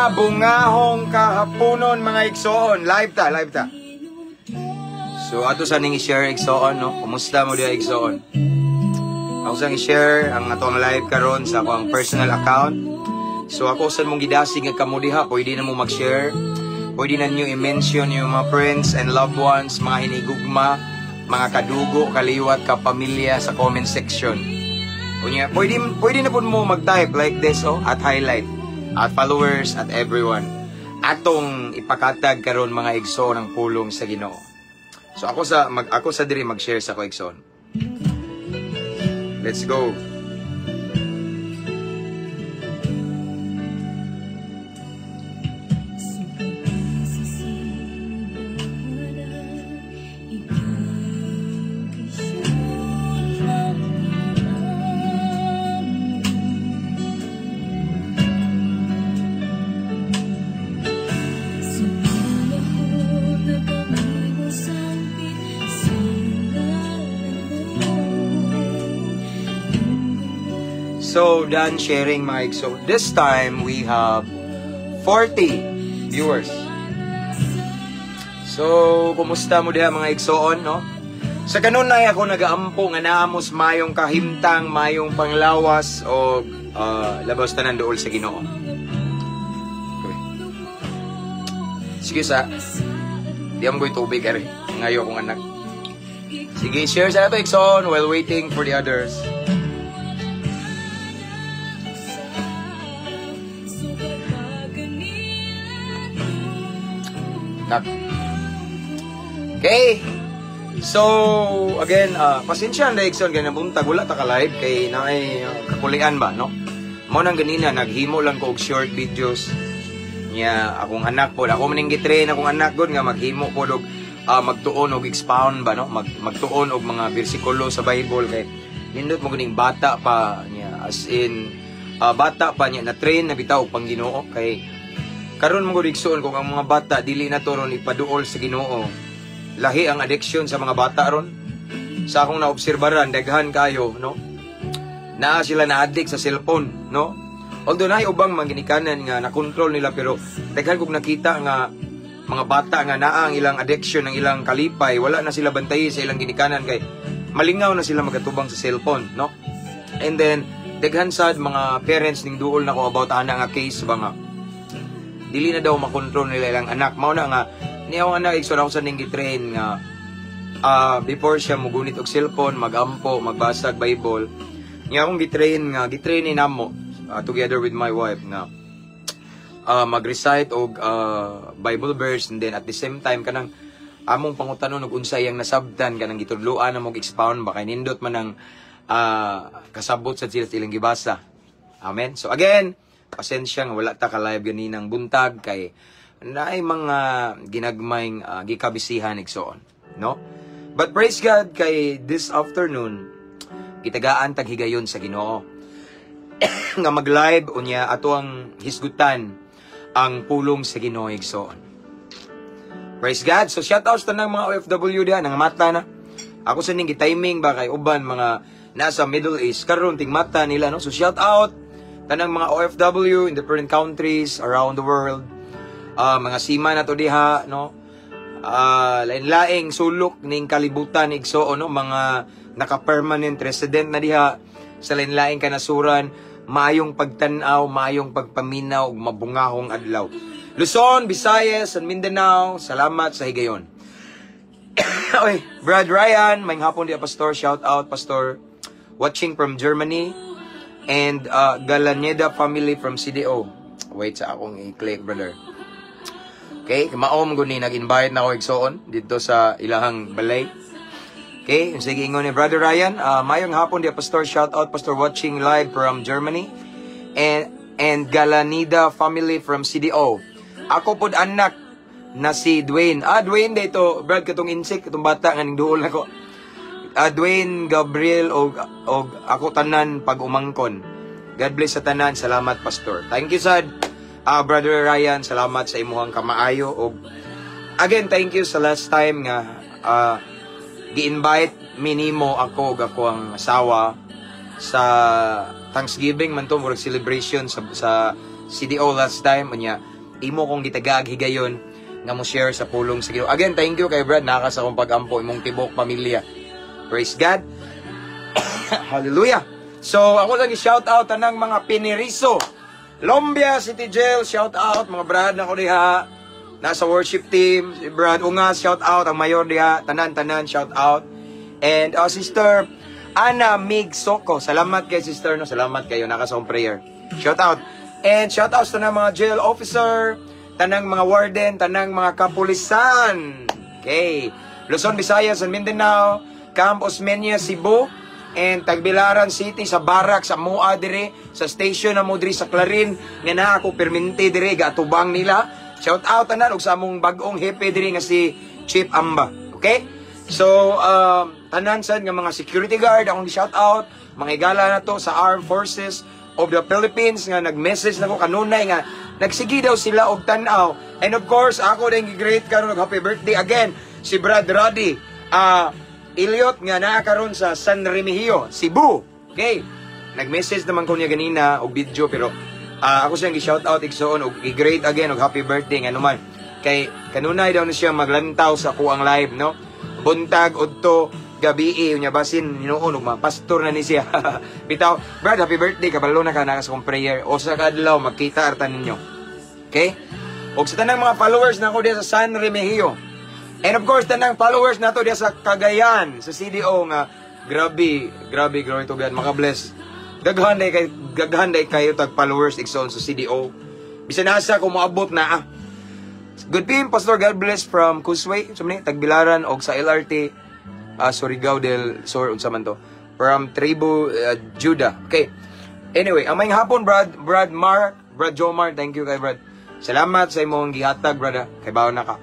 Mabungahong kahaponon, mga igsoon. Live ta, live ta. So ato sa ning i-share, igsoon, no? Kumusta mo diha, igsoon? Ako sang i-share ang atong live karon sa akong personal account. So ako sa mong gidasig nga kamo diha, pwede na mo mag-share. Pwede na niyo i-mention yung mga friends and loved ones, mga hinigugma, mga kadugo, kaliwat, kapamilya sa comment section. Unya, pwede na pud mo mag-type like this, oh, at highlight, at followers, at everyone. Atong ipakatag karon, mga igsoon, ang pulong sa Ginoo. So ako sa diri mag-share sa ko, igsoon. Let's go. So, done sharing, Mike. So, this time we have 40 viewers. So, kumusta mo diha, mga igsoon, no? Sa kanunay ako nagaampo nga naa mo's mayong kahimtang, mayong panglawas o labas tanan duol sa Ginoo. Okay. Sige sa di am ko'y tubig ari. Ngayo akong anak. Sige, share sa ato, igsoon, while waiting for the others. Nak. Okay. So, again, pasensya na, igsoon, ganyan buntag, wala ta ka live kay naay kakulian ba, no? Mo nang ganina, naghimo lang ko og short videos niya akong anak po. Ako maning gitrain akong anak gud nga maghimo po og magtuon og expound ba, no? Magtuon og mga bersikulo sa Bible kay nindot mo guning bata pa niya, as in bata pa niya na train na bitaw og pang Ginoo kay karon mo gud, igsoon, kung ang mga bata dili na to ron ipaduol sa Ginoo, lahi ang addiction sa mga bata ron. Sa akong naobserbaran, daghan kayo, no? Naa sila na addict sa cellphone, no? Although naay ubang mga ginikanan nga na-control nila, pero daghan kog nakita nga mga bata nga naa ang ilang addiction, ang ilang kalipay, wala na sila bantayi sa ilang ginikanan kay malingaw na sila magatubang sa cellphone, no? And then daghan sad mga parents ning duol nako about ana nga case ba nga dili na daw makontrol nila ilang anak. Mao na nga ni akong anak, igsoon, ako sa ning gitrain nga before siya mugunit og cellphone, magampo, magbasa og Bible. Nga akong gitrain nga gitrain ni namo together with my wife nga mag-recite og Bible verse and then at the same time kanang among pangutanon og unsa iyang nasabtan, kanang gitudloan na mo expound ba kay nindot man ang kasabot sa sila ilang gibasa. Amen. So again, pasensya nga wala ta ka live ganinang buntag kay naay mga ginagmayng gikabisihan, igsoon, no? But praise God kay this afternoon gitagaan tag higayon sa Ginoo nga mag-live unya ato ang hisgutan ang pulong sa Ginoo, igsoon. Praise God. So shout out sa tanang mga OFW diha nang mata na. Ako sa ning timing ba kay uban mga nasa Middle East karon ting mata nila, no. So shout out tanang mga OFW in different countries around the world. Mga sima na to diha, no. Lain-laing sulok ning kalibutan, igsoon, no, mga naka-permanent resident na diha sa lain-laing kanasuran, maayong pagtan-aw, maayong pagpaminaw ug mabungahong adlaw. Luzon, Visayas, and Mindanao, salamat sa higayon. Oy, Brad Ryan, may hapon diya, Pastor, shout out, Pastor, watching from Germany, and Galaneda family from CDO. Wait sa akong i-click, brother. Okay, maom guni nag-invite na ako, igsoon, dito sa ilahang balay. Okay, sige, ingon ni Brother Ryan, mayong hapon diya, Pastor, shout out, Pastor, watching live from Germany and Galanida family from CDO. Ako pod anak na si Dwayne. Ah, Dwayne dito, Brad, katong insik, katong bata nga ning duol nako. Ah, Dwayne Gabriel og ako tanan pag umangkon. God bless sa tanan. Salamat, Pastor. Thank you sad. Brother Ryan, salamat sa imuhang kamaayo og again, thank you sa last time nga gi-invite minimo ako ug ako ang asawa sa Thanksgiving man to, murag celebration sa CDO last time unya. Imo kong gitagaag higayon nga mo share sa pulong sa Ginoo. Again, thank you kay Brad, naka sa akong pag-ampo, imong tibok pamilya. Praise God. Hallelujah. So, ako lang i-shout out tanang mga piniriso. Lumbia City Jail, shout out mga brad nako diha. Nasa worship team, si Brad Ungas, shout out ang mayor diha, tanan-tanan shout out. And Sister Ana Mig Soko, salamat kay sister, no, salamat kayo naka sa akong prayer. Shout out. And shout out sa tanang mga jail officer, tanang mga warden, tanang mga kapulisan. Okay. Luzon, Visayas, and Mindanao, Camp Osmeña, Cebu, and Tagbilaran City sa barak sa Mua dire, sa station na mo diri sa Clarin nga naa ako perminti dire gaatubang nila. Shout out tanan og sa among bag-ong hepe diri nga si Chief Amba. Okay? So tanan sad nga mga security guard akong shout out, mga higala na to sa Armed Forces of the Philippines nga nag-message nako kanunay nga nagsige daw sila og tan-aw. And of course, ako din gi-greet karon og happy birthday again si Brad Ruddy. Elliot nga naa karon sa San Remigio, Cebu. Okay. Nag-message naman ko niya ganina og video, pero ako siyang gi-shout out, igsoon, og gi-greet again og happy birthday nga naman. Kay kanunay daw na siya maglantaw sa kuang live, no? Buntag udto gabi unya basin hinuon og mga pastor na ni siya. Bitaw, Brad, happy birthday, kabalo na ka na sa akong prayer. O sa kadlaw magkita arta ninyo. Okay? Og sa tanang mga followers nako diya sa San Remigio. And of course, tanang followers nato diya sa Cagayan, sa CDO nga grabe, grabe, glory to God, maka-bless. Daghan day kayo tag followers, igsoon, sa CDO. Bisan asa ko moabot na ah. Good PM, Pastor. God bless from Kusway, so ni Tagbilaran og sa LRT Surigao del Sur, unsa man to. From Tribu Judah. Okay. Anyway, ang maayong hapon, Brad, Brad Mark, Brad Jomar, thank you kay Brad. Salamat sa imong gihatag, Brad, ah. Kay bawo na ka.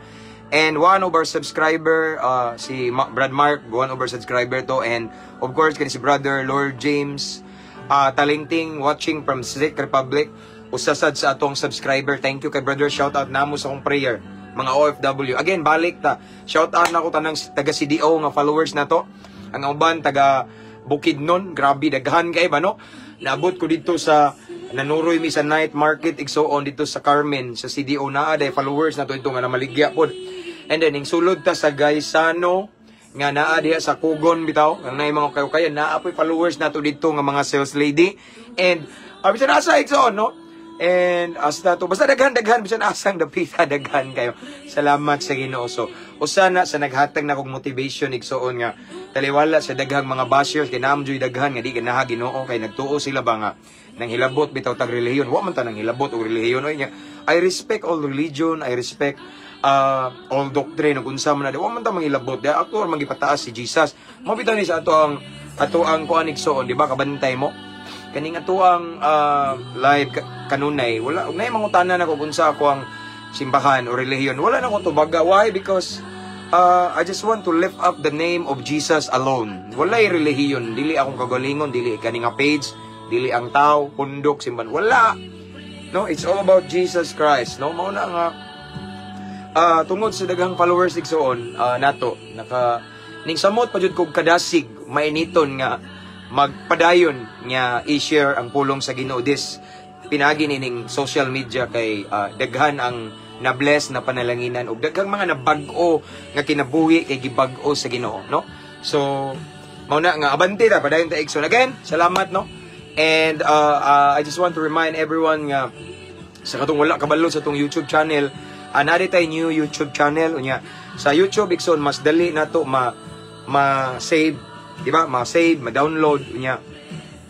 And one of our subscriber, si Brad Mark, one of our subscriber to. And of course, kani si Brother Lord James Talingting, watching from Czech Republic. Usasad sa atong subscriber. Thank you kay brother. Shout out namo sa akong prayer. Mga OFW. Again, balik ta. Shout out na ko tanang taga CDO nga followers na to. Ang uban taga Bukidnon, grabe daghan kay ba, no? Naabot ko dito sa nanuroy mi sa night market, igsoon, dito sa Carmen sa CDO, naa day followers na to ito nga namaligya pod. And then ning sulod ta sa Gaisano nga naa diha sa Kugon bitaw, ang nay mga kayo kaya naa poy followers nato dito nga mga sales lady. And bisan asa, igsoon, no? And hasta to, basta daghan daghan, bisan asang dapita daghan kayo. Salamat sa Ginoo. So, usa na sa naghatag na kog motivation, igsoon, nga taliwala sa daghang mga bashers kay naam joy daghan nga di ganaha Ginoo kay nagtuo sila ba nga nang hilabot bitaw tag relihiyon. Wa man ta nang hilabot og relihiyon oy nya. I respect all religion, I respect all doctrine ug unsa man na. Wa man ta manghilabot. Di ako man gipataas si Jesus. Mao bitaw ni sa ato ang kuan, igsoon, di ba kabantay mo? Kaning ato ang live kanunay, wala og nay mangutana na kung unsa ako ang simbahan o relihiyon. Wala na ko tubaga. Why? Because I just want to lift up the name of Jesus alone. Walay relihiyon, dili akong kagalingon, dili kani nga page, dili ang tao, pundok, simbahan. Wala. No, it's all about Jesus Christ. No, mao na nga tungod sa daghang followers, igsoon, nato naka ning samot pa jud kog kadasig mainiton nga magpadayon nga i-share ang pulong sa Ginoo this pinagi nining social media kay daghan ang na-bless na panalanginan ug daghang mga nabag-o nga kinabuhi kay gibag-o sa Ginoo, no? So mao na nga abante ta, padayon ta, igsoon. Again, salamat, no? And I just want to remind everyone nga sa katong wala kabalo sa atong YouTube channel, naa tay new YouTube channel. Unya sa YouTube, igsoon, mas dali nato ma ma-save, di ba? Ma-save, ma-download. Unya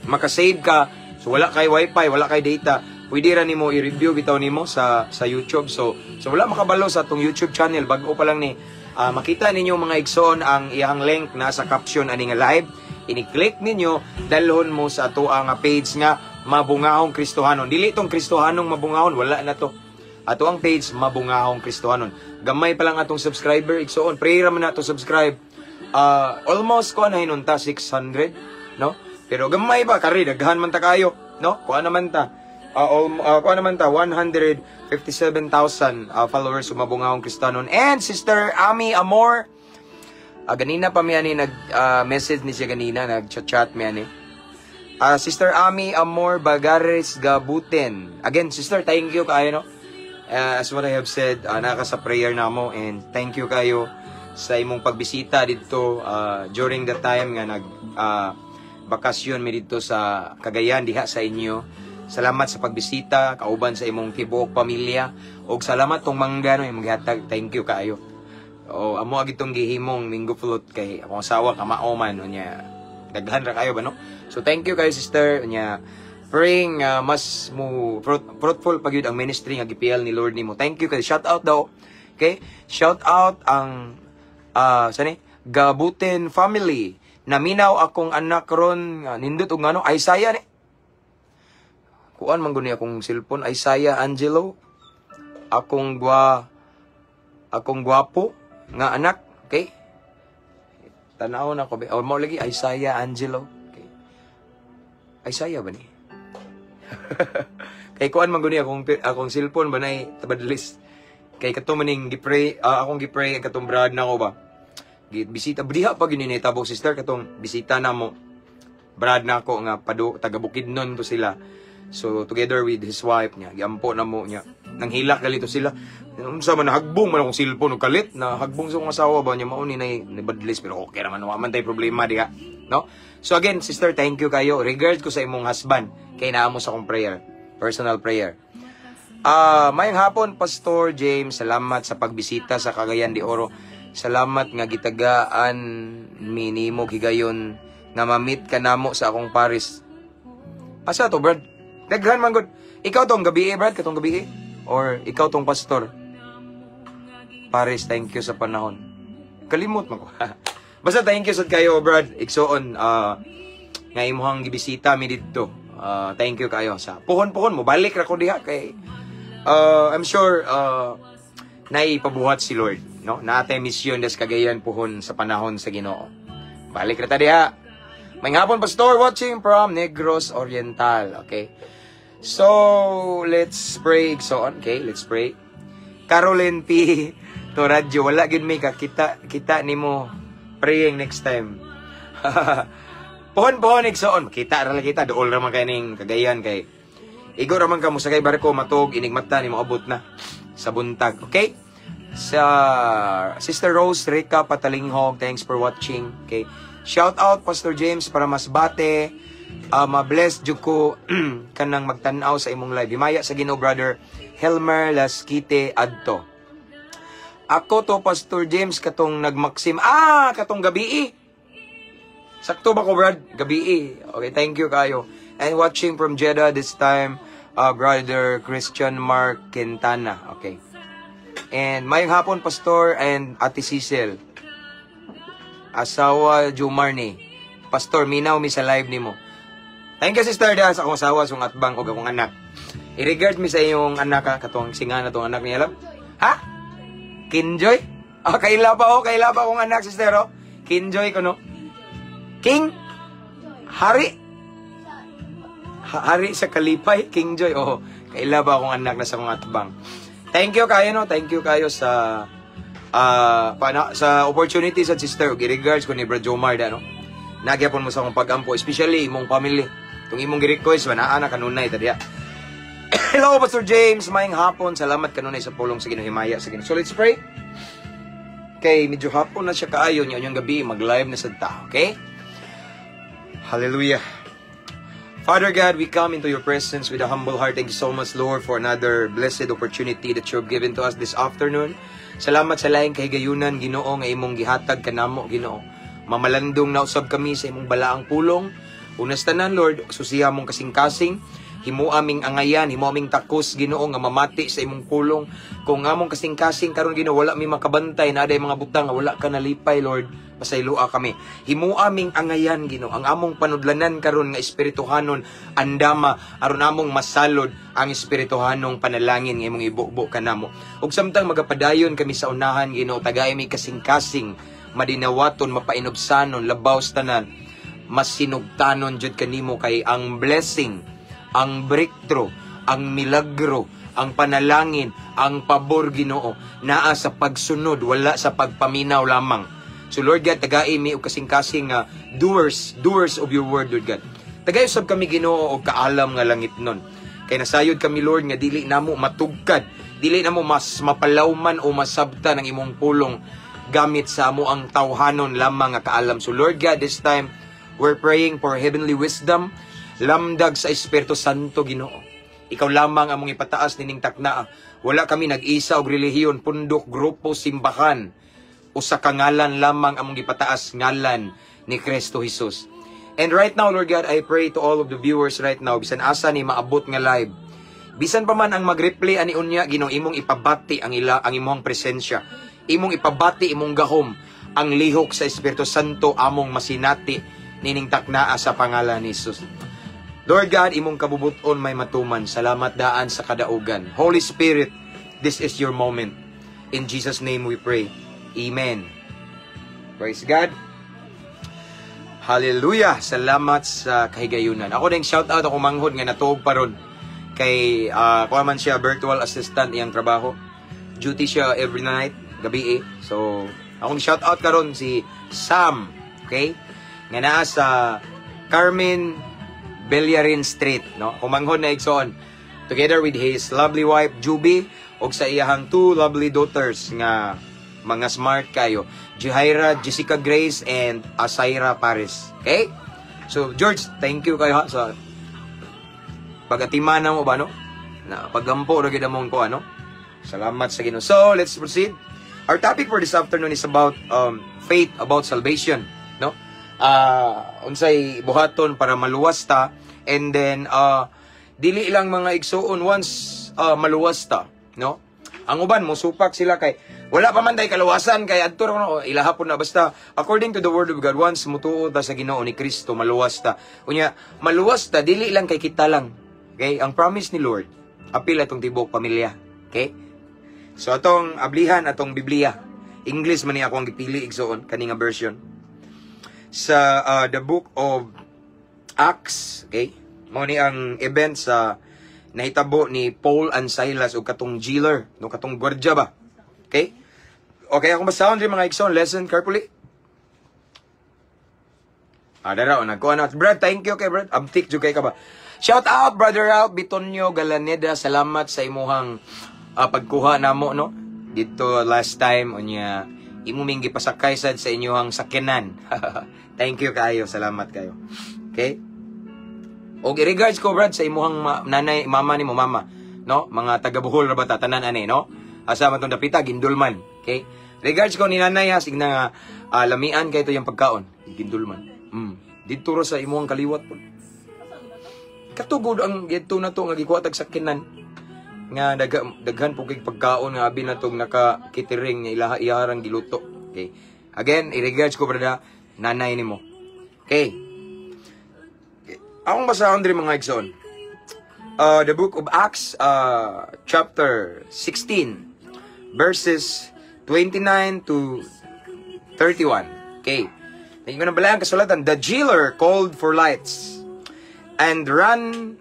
maka-save ka, so wala kay wifi, wala kay data, pwede ra nimo i-review bitaw nimo sa YouTube. So wala makabalo sa atong YouTube channel, bag-o pa lang ni. Makita ninyo, mga igsoon, ang iyang link na sa caption ani nga live. Ini-click ninyo, dalhon mo sa ato ang page nga Mabungahong Kristohanon. Dili tong Kristohanong Mabungahon, wala na to. Ato ang page Mabungahong Kristohanon. Gamay pa lang atong subscriber, igsoon. Pray ra man nato subscribe. Almost ko na hinunta 600, no? Pero gamay pa kari daghan man ta kayo, no? Kuha naman ta. Kuha naman ta 157,000 followers sa Mabungahong Kristohanon. And Sister Ami Amor, ganina pa mi ani nag message ni siya ganina, nag-chat mi ani. Sister Ami Amor Bagares Gabuten. Again, sister, thank you kaayo, no? As what I have said, naka sa prayer namo and thank you kayo sa imong pagbisita dito during the time nga nag bakasyon mi dito sa Cagayan diha sa inyo. Salamat sa pagbisita kauban sa imong tibuok pamilya ug salamat tong mangga no imong gihatag. Thank you kaayo. O amo agi tong gihimong mango float kay akong asawa kamao man, unya daghan ra kayo ba, no? So thank you kayo, sister, unya praying mas mo fruitful pa gyud ang ministry nga gipiyal ni Lord nimo. Thank you kay shout out daw. Okay? Shout out ang sani Gabutin family. Naminaw akong anak ron, nindot og ngano Isaiah ni. Kuan man guni akong cellphone, Isaiah Angelo. Akong gwapo nga anak, okay? Tanaw na ko ba? O mo lagi Isaiah Angelo. Okay. Isaiah ba ni? Kay kuan man guni akong cellphone ba nay tabadlis. Kay kato maning gipray, akong gipray ang katong brad na ko ba. Bisita diha pa gyud ni tabo, sister, katong bisita na mo. Brad na ako nga pado taga Bukidnon to sila. So together with his wife niya, giampo na mo niya. Nang hilak galito sila. Unsa man, nahagbong man akong cellphone og kalit, nahagbong sa akong asawa ba niya, mao ni nay ni badlis, pero okay naman, wa man tay problema diha, no? So again, sister, thank you kayo. Regards ko sa imong husband kay naa mo sa akong prayer, personal prayer. Mayang hapon, Pastor James, salamat sa pagbisita sa Cagayan de Oro. Salamat nga gitagaan mi nimo higayon nga ma-meet ka namo sa akong parish. Asa to, Brad? Daghan man gud. Ikaw tong gabi, Brad, katong gabi or ikaw tong pastor? Paris, thank you sa panahon. Kalimot man ko. Basta thank you sad kayo, Brad. Igsuon nga imuhang gibisita mi didto. Thank you kayo sa puhon-puhon mo balik ra ko diha kay I'm sure naipabuhat si Lord, no? Naa tay misyon des Cagayan puhon sa panahon sa Ginoo. Balik ra ta diha. May hapon, Pastor, watching from Negros Oriental. Okay. So, let's pray. So on. Okay, let's pray. Caroline P. To radyo, wala gyud may kakita kita nimo praying next time. Pohon pohon, igsoon, kita ra lang kita, duol ra man kay ning Cagayan kay igo ra man ka mosakay barko matog inig mata nimo abot na sa buntag. Okay? Sa Sister Rose Rica Patalinghog, thanks for watching. Okay. Shout out, Pastor James, para Masbate. Ma-bless jud ko kanang magtan-aw sa imong live. Himaya sa Ginoo, Brother Helmer Laskite adto. Ako to, Pastor James, katong nagmaksim. Ah, katong gabi. Sakto ba ko, Brad? Gabi. Okay, thank you kayo. And watching from Jeddah this time, Brother Christian Mark Quintana. Okay. And mayong hapon, Pastor and Ate Cecil. Asawa Jumarni. Pastor, minaw mi sa live nimo. Thank you, sister, da sa akong asawa, sa akong atbang ug akong anak. I-regard mi sa iyong anak ha, katong singa na tong anak niya alam. Ha? Kinjoy? Ah, kaila pa oh, kaila pa akong anak, sister, oh. Kinjoy ko no. King? Hari? Hari sa Kalipay, King Joy. Oh, kaila ba akong anak na sa akong atbang. Thank you kayo no, thank you kayo sa sa opportunity sa sister ug regards ko ni Bro Jomar da no. Nagyapon mo sa akong pag-ampo, especially imong family. Tung imong gi-request ba naa na kanunay ta diha. Hello, Pastor James, maayong hapon. Salamat kanunay sa pulong sa Ginoo, himaya sa Ginoo. So let's pray. Kay medyo hapon na siya kaayo niya yung gabi mag-live na sad ta, okay? Hallelujah. Father God, we come into your presence with a humble heart. Thank you so much, Lord, for another blessed opportunity that you have given to us this afternoon. Salamat sa laing kahigayunan, Ginoo, nga imong gihatag kanamo, Ginoo. Mamalandong na usab kami sa imong balaang pulong. Unas tanan, Lord, susiha mong kasing-kasing. Himo aming angayan, himo aming takos, Ginoo, nga mamati sa imong pulong. Kung among kasing-kasing karon, Ginoo, wala mi makabantay na aday mga butang nga wala ka nalipay, Lord, pasayloa kami. Himo aming angayan, Ginoo, ang among panudlanan karon nga espirituhanon andama aron among masalod ang espirituhanong panalangin nga imong ibubo kanamo. Ug samtang magapadayon kami sa unahan, Ginoo, tagay mi kasing-kasing madinawaton, mapainubsanon, labaw sa tanan, masinugtanon jud kanimo kay ang blessing, ang breakthrough, ang milagro, ang panalangin, ang pabor, Ginoo, naa sa pagsunod, wala sa pagpaminaw lamang. So Lord God, tagai mi og kasing-kasing nga doers, doers of your word, Lord God. Tagay usab kami, Ginoo, og kaalam nga langit nun. Kay nasayod kami, Lord, nga dili namo matugkad Dili namo mas mapalawman o masabtan ang imong pulong gamit sa amo ang tawhanon lamang nga kaalam. So Lord God, this time we're praying for heavenly wisdom, lamdag sa Espiritu Santo, Ginoo. Ikaw lamang among ipataas nining taknaa. Wala kami nag-isa og relihiyon, pundok, grupo, simbahan. Usa ka ngalan lamang among ipataas, ngalan ni Kristo Jesus. And right now, Lord God, I pray to all of the viewers right now, bisan asa ni maabot nga live. Bisan pa man ang mag-replay ani unya, Ginoo, imong ipabati ang imong presensya. Imong ipabati imong gahom, ang lihok sa Espiritu Santo among masinati nining taknaa sa pangalan ni Jesus. Lord God, imong kabubuton may matuman. Salamat daan sa kadaugan. Holy Spirit, this is your moment. In Jesus' name we pray. Amen. Praise God. Hallelujah. Salamat sa kahigayunan. Ako din shout out ako manghod nga natuog pa ron. Kay kuha man siya, virtual assistant iyang trabaho. Duty siya every night, gabi eh. So, akong shout out karon si Sam, okay? Nga naa sa Carmen Bellarin Street, no? Kumanghod na igsoon together with his lovely wife Juby ug sa iyahang two lovely daughters nga mga smart kayo. Jihaira, Jessica Grace and Asaira Paris. Okay? So George, thank you kayo ha sa pag-atiman mo ba, no? Na paggampo ra gyud among ko ano. Salamat sa Ginoo. So, let's proceed. Our topic for this afternoon is about faith, about salvation, no? Unsay buhaton para maluwas ta, and then dili lang, mga igsuon, once maluwas ta, no? Ang uban mo supak sila kay wala pa man day kaluwasan kay adto ra no ilaha po na. Basta according to the word of God, once mutuo ta sa Ginoo ni Kristo, maluwas ta. Unya maluwas ta dili lang kay kita lang. Okay? Ang promise ni Lord apil atong tibuok pamilya. Okay? So atong ablihan atong Biblia. English man ni ako ang gipili, igsuon, kani nga version. Sa the book of Acts, okay? Mao ni ang event sa nahitabo ni Paul and Silas ug katong jailer, no, katong gwardiya ba? Okay? Okay, akong basahon diri, mga igsoon, listen carefully. Ah, dara, nagkuha na. Brad, thank you kay Brad. Abtik jud kay ka ba? Shout out, Brother Ralph Bitonio Galaneda. Salamat sa imuhang pagkuha namo, no? Dito last time, unya, imo ming gipasakay sad sa inyuhang sakyanan. Thank you kayo. Salamat kayo. Okay? Og regards ko, Brad, sa imuhang nanay, mama ni mo, mama, no? Mga taga Bohol ra ba ta tanan ani, no? Asa man tong dapita, Gindulman. Okay? Regards ko ni nanay ha, signa nga lamian kay to yung pagkaon. Gindulman. Didto ra sa imuhang kaliwat po. Katugod ang didto na to nga gikuha tag sakyanan nga daghan po kay pagkaon nga abi na tong naka catering nga ilaha iharang giluto. Okay. Again, i-regards ko, brother, nanay nimo. Okay. Akong basahon diri, mga igsoon. The book of Acts, chapter 16, verses 29 to 31. Okay. Tingnan ko na bala ang kasulatan. The jailer called for lights and ran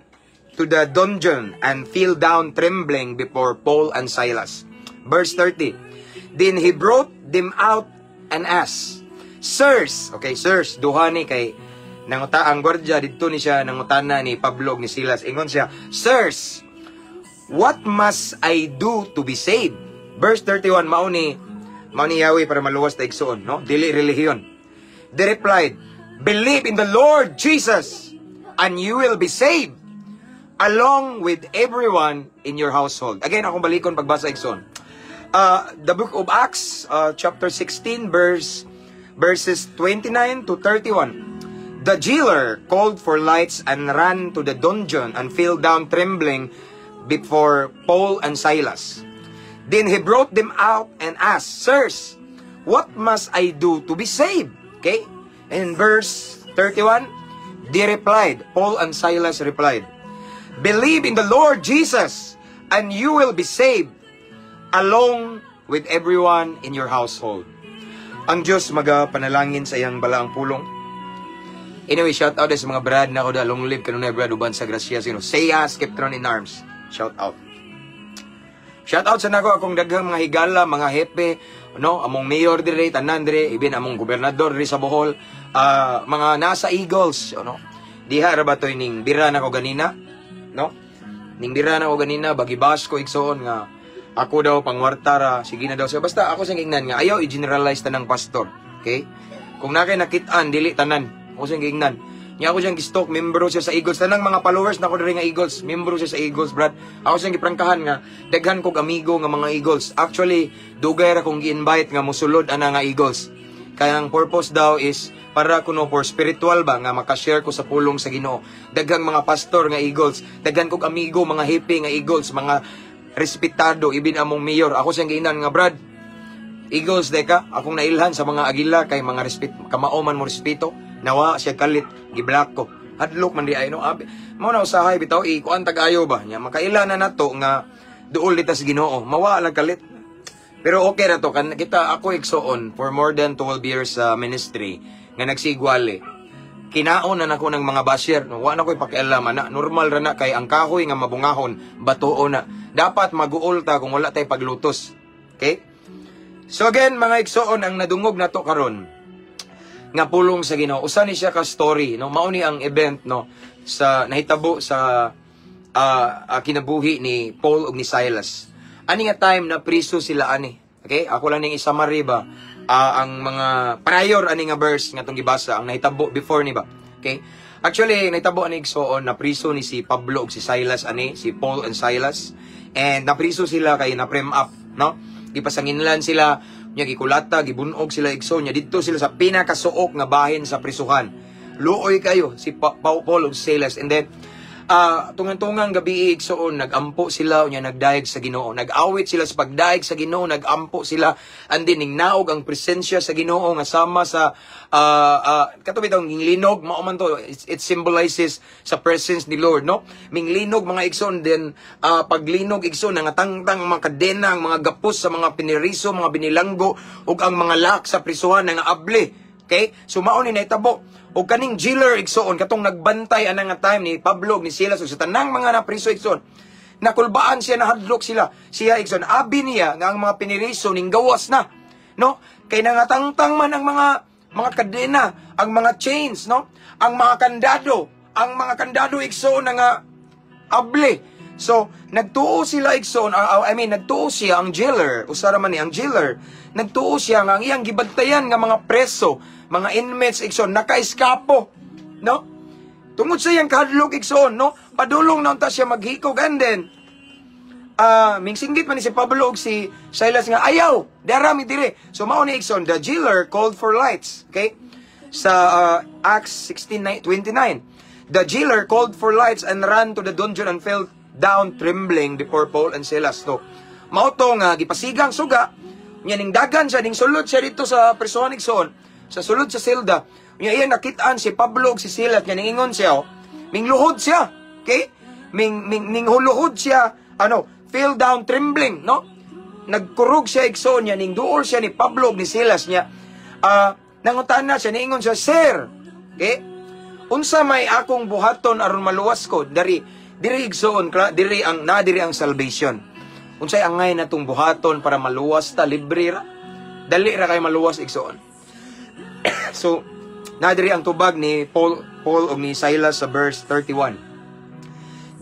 to the dungeon and fell down trembling before Paul and Silas. Verse 30. Then he brought them out and asked, "Sirs," okay, sirs, duha ni kay nanguta ang gwardiya didto ni siya nangutana ni Pablo ug ni Silas. Ingon siya, "Sirs, what must I do to be saved?" Verse 31, mao ni Yahweh para maluwas ta, igsuon, no? Dili relihiyon. They replied, "Believe in the Lord Jesus and you will be saved along with everyone in your household." Again, akong balikon pagbasa, igsoon. The book of Acts, chapter 16, verses 29 to 31. The jailer called for lights and ran to the dungeon and fell down trembling before Paul and Silas. Then he brought them out and asked, "Sirs, what must I do to be saved?" Okay? In verse 31, they replied, Paul and Silas replied, "Believe in the Lord Jesus and you will be saved along with everyone in your household." Ang Diyos magapanalangin sa iyang balaang pulong. Anyway, shout out sa mga brad na ko da, long live kanunay, brad, uban sa grasya sino. Seiya Skeptron in arms. Shout out. Shout out sa nako akong daghang mga higala, mga hepe, no, among mayor dire, tanan dire, even among gobernador dire sa Bohol, mga nasa Eagles, ano. Diha ra ba toy ning bira nako ganina, no? Ning bira nako ganina, bagibas ko, igsoon, nga Ako daw pangwarta ra, sige na daw siya. Basta ako siyang gingnan nga ayaw i-generalize tanang pastor. Okay? Kung naa kay nakit-an, dili tanan. Ako siyang gingnan. Nya ako siyang gi-stalk, membro siya sa Eagles. Tanang mga followers nako diri nga Eagles, membro siya sa Eagles, brad. Ako siyang giprangkahan nga daghan kog amigo nga mga Eagles. Actually, dugay ra kong gi-invite nga mosulod ana nga Eagles. Kaya ang purpose daw is para kuno for spiritual ba nga makashare ko sa pulong sa Ginoo. Daghang mga pastor nga Eagles, daghan kog amigo mga hepe nga Eagles, mga respetado, ibin among mayor. Ako siyang giingnan nga, "Brad, Eagles deka, akong nailhan sa mga agila kay mga respet kamao man mo respeto." Nawa siya kalit, gi-block ko. Hadlok man di ay, no. Abi, mao na usahay bitaw ikuan tag-ayo ba nya makaila na nato nga duol dita sa Ginoo. Mawa lang kalit. Pero okay ra to kan kita. Ako, igsoon, for more than 12 years sa ministry nga nagsigwali. Kinaon na nako ng mga basher. No, wa na ko'y pakialam na normal ra na kay ang kahoy nga mabungahon, batuo na. Dapat maguol ta kung wala tay paglutos. Okay? So again, mga igsoon, ang nadungog nato karon nga pulong sa Ginoo, usa ni siya ka story, no? Mao ni ang event, no, sa nahitabo sa kinabuhi ni Paul ug ni Silas. Ani nga time na priso sila ani. Okay? Ako lang ning i-summary ba ang mga prior ani nga verse nga tong gibasa, ang nahitabo before ni ba. Okay? Actually, nahitabo ani, igsoon, na priso ni si Pablo ug si Silas ani, si Paul and Silas. And napriso sila kay na frame up, no? Gipasanginlan sila nya, gikulata, gibunog sila, igsoon, nya didto sila sa pinakasuok nga bahin sa prisuhan. Luoy kayo si Paul ug Silas. And then tungan-tungang gabi, igsoon, nagampo sila unya nagdayeg sa Ginoo. Nag-awit sila sa pagdayeg sa Ginoo, nagampo sila, and then ning naog ang presensya sa Ginoo nga sama sa kato bitawng linog, mao man to, it symbolizes sa presence ni Lord, no? Minglinog, mga igsoon, then paglinog, igsoon, nangatangtang ang mga kadena, ang mga gapos sa mga piniriso, mga binilanggo ug ang mga lock sa prisuhan nga abli. Okay? So mao ni nahitabo. Og kaning jailer, igsoon, katong nagbantay ana nga time ni Pablo ug ni Silas ug sa tanang mga napriso, igsoon. Nakulbaan siya, nahadlok sila. Siya, igsoon, abi niya nga ang mga piniriso ning gawas na. No? Kay nangatangtang man ang mga kadena, ang mga chains, no? Ang mga kandado, igsoon, na nga able. So, nagtuo sila, igsoon, I mean, nagtuo siya ang jailer, usara man ni ang jailer, nagtuo siya nga ang iyang gibantayan nga mga preso, mga inmates, igsoon, naka-eskapo, no? Tungod sa iyang kahadlok, igsoon, no? Padulong na unta siya maghikog and then, mingsinggit man ni si Pablo ug si Silas nga ayaw, dara mi dire. So mao ni, igsoon, the jailer called for lights, okay? Sa Acts 16:29. The jailer called for lights and ran to the dungeon and fell down trembling before Paul and Silas. So, mao to nga gipasigang suga, nya ning dagan siya, ning sulod siya dito sa prisuhan, igsoon, sa sulod sa selda. Nya iyang nakitaan si Pablo ug si Silas, nya ningingon siya, oh, mingluhod siya. Okay? Ming, ming ninghuluhod siya, ano, fell down trembling, no? Nagkurog siya, igsoon, niya ning duol siya ni Pablo ug ni Silas niya. Nangutana siya, niingon siya, "Sir, okay? Unsa may akong buhaton aron maluwas ko?" Dari diri, igsoon, diri ang na diri ang salvation. Unsay angay natong buhaton para maluwas ta? Libre ra. Dali ra kay maluwas, igsoon. So, na diri ang tubag ni Paul ug ni Silas sa verse 31.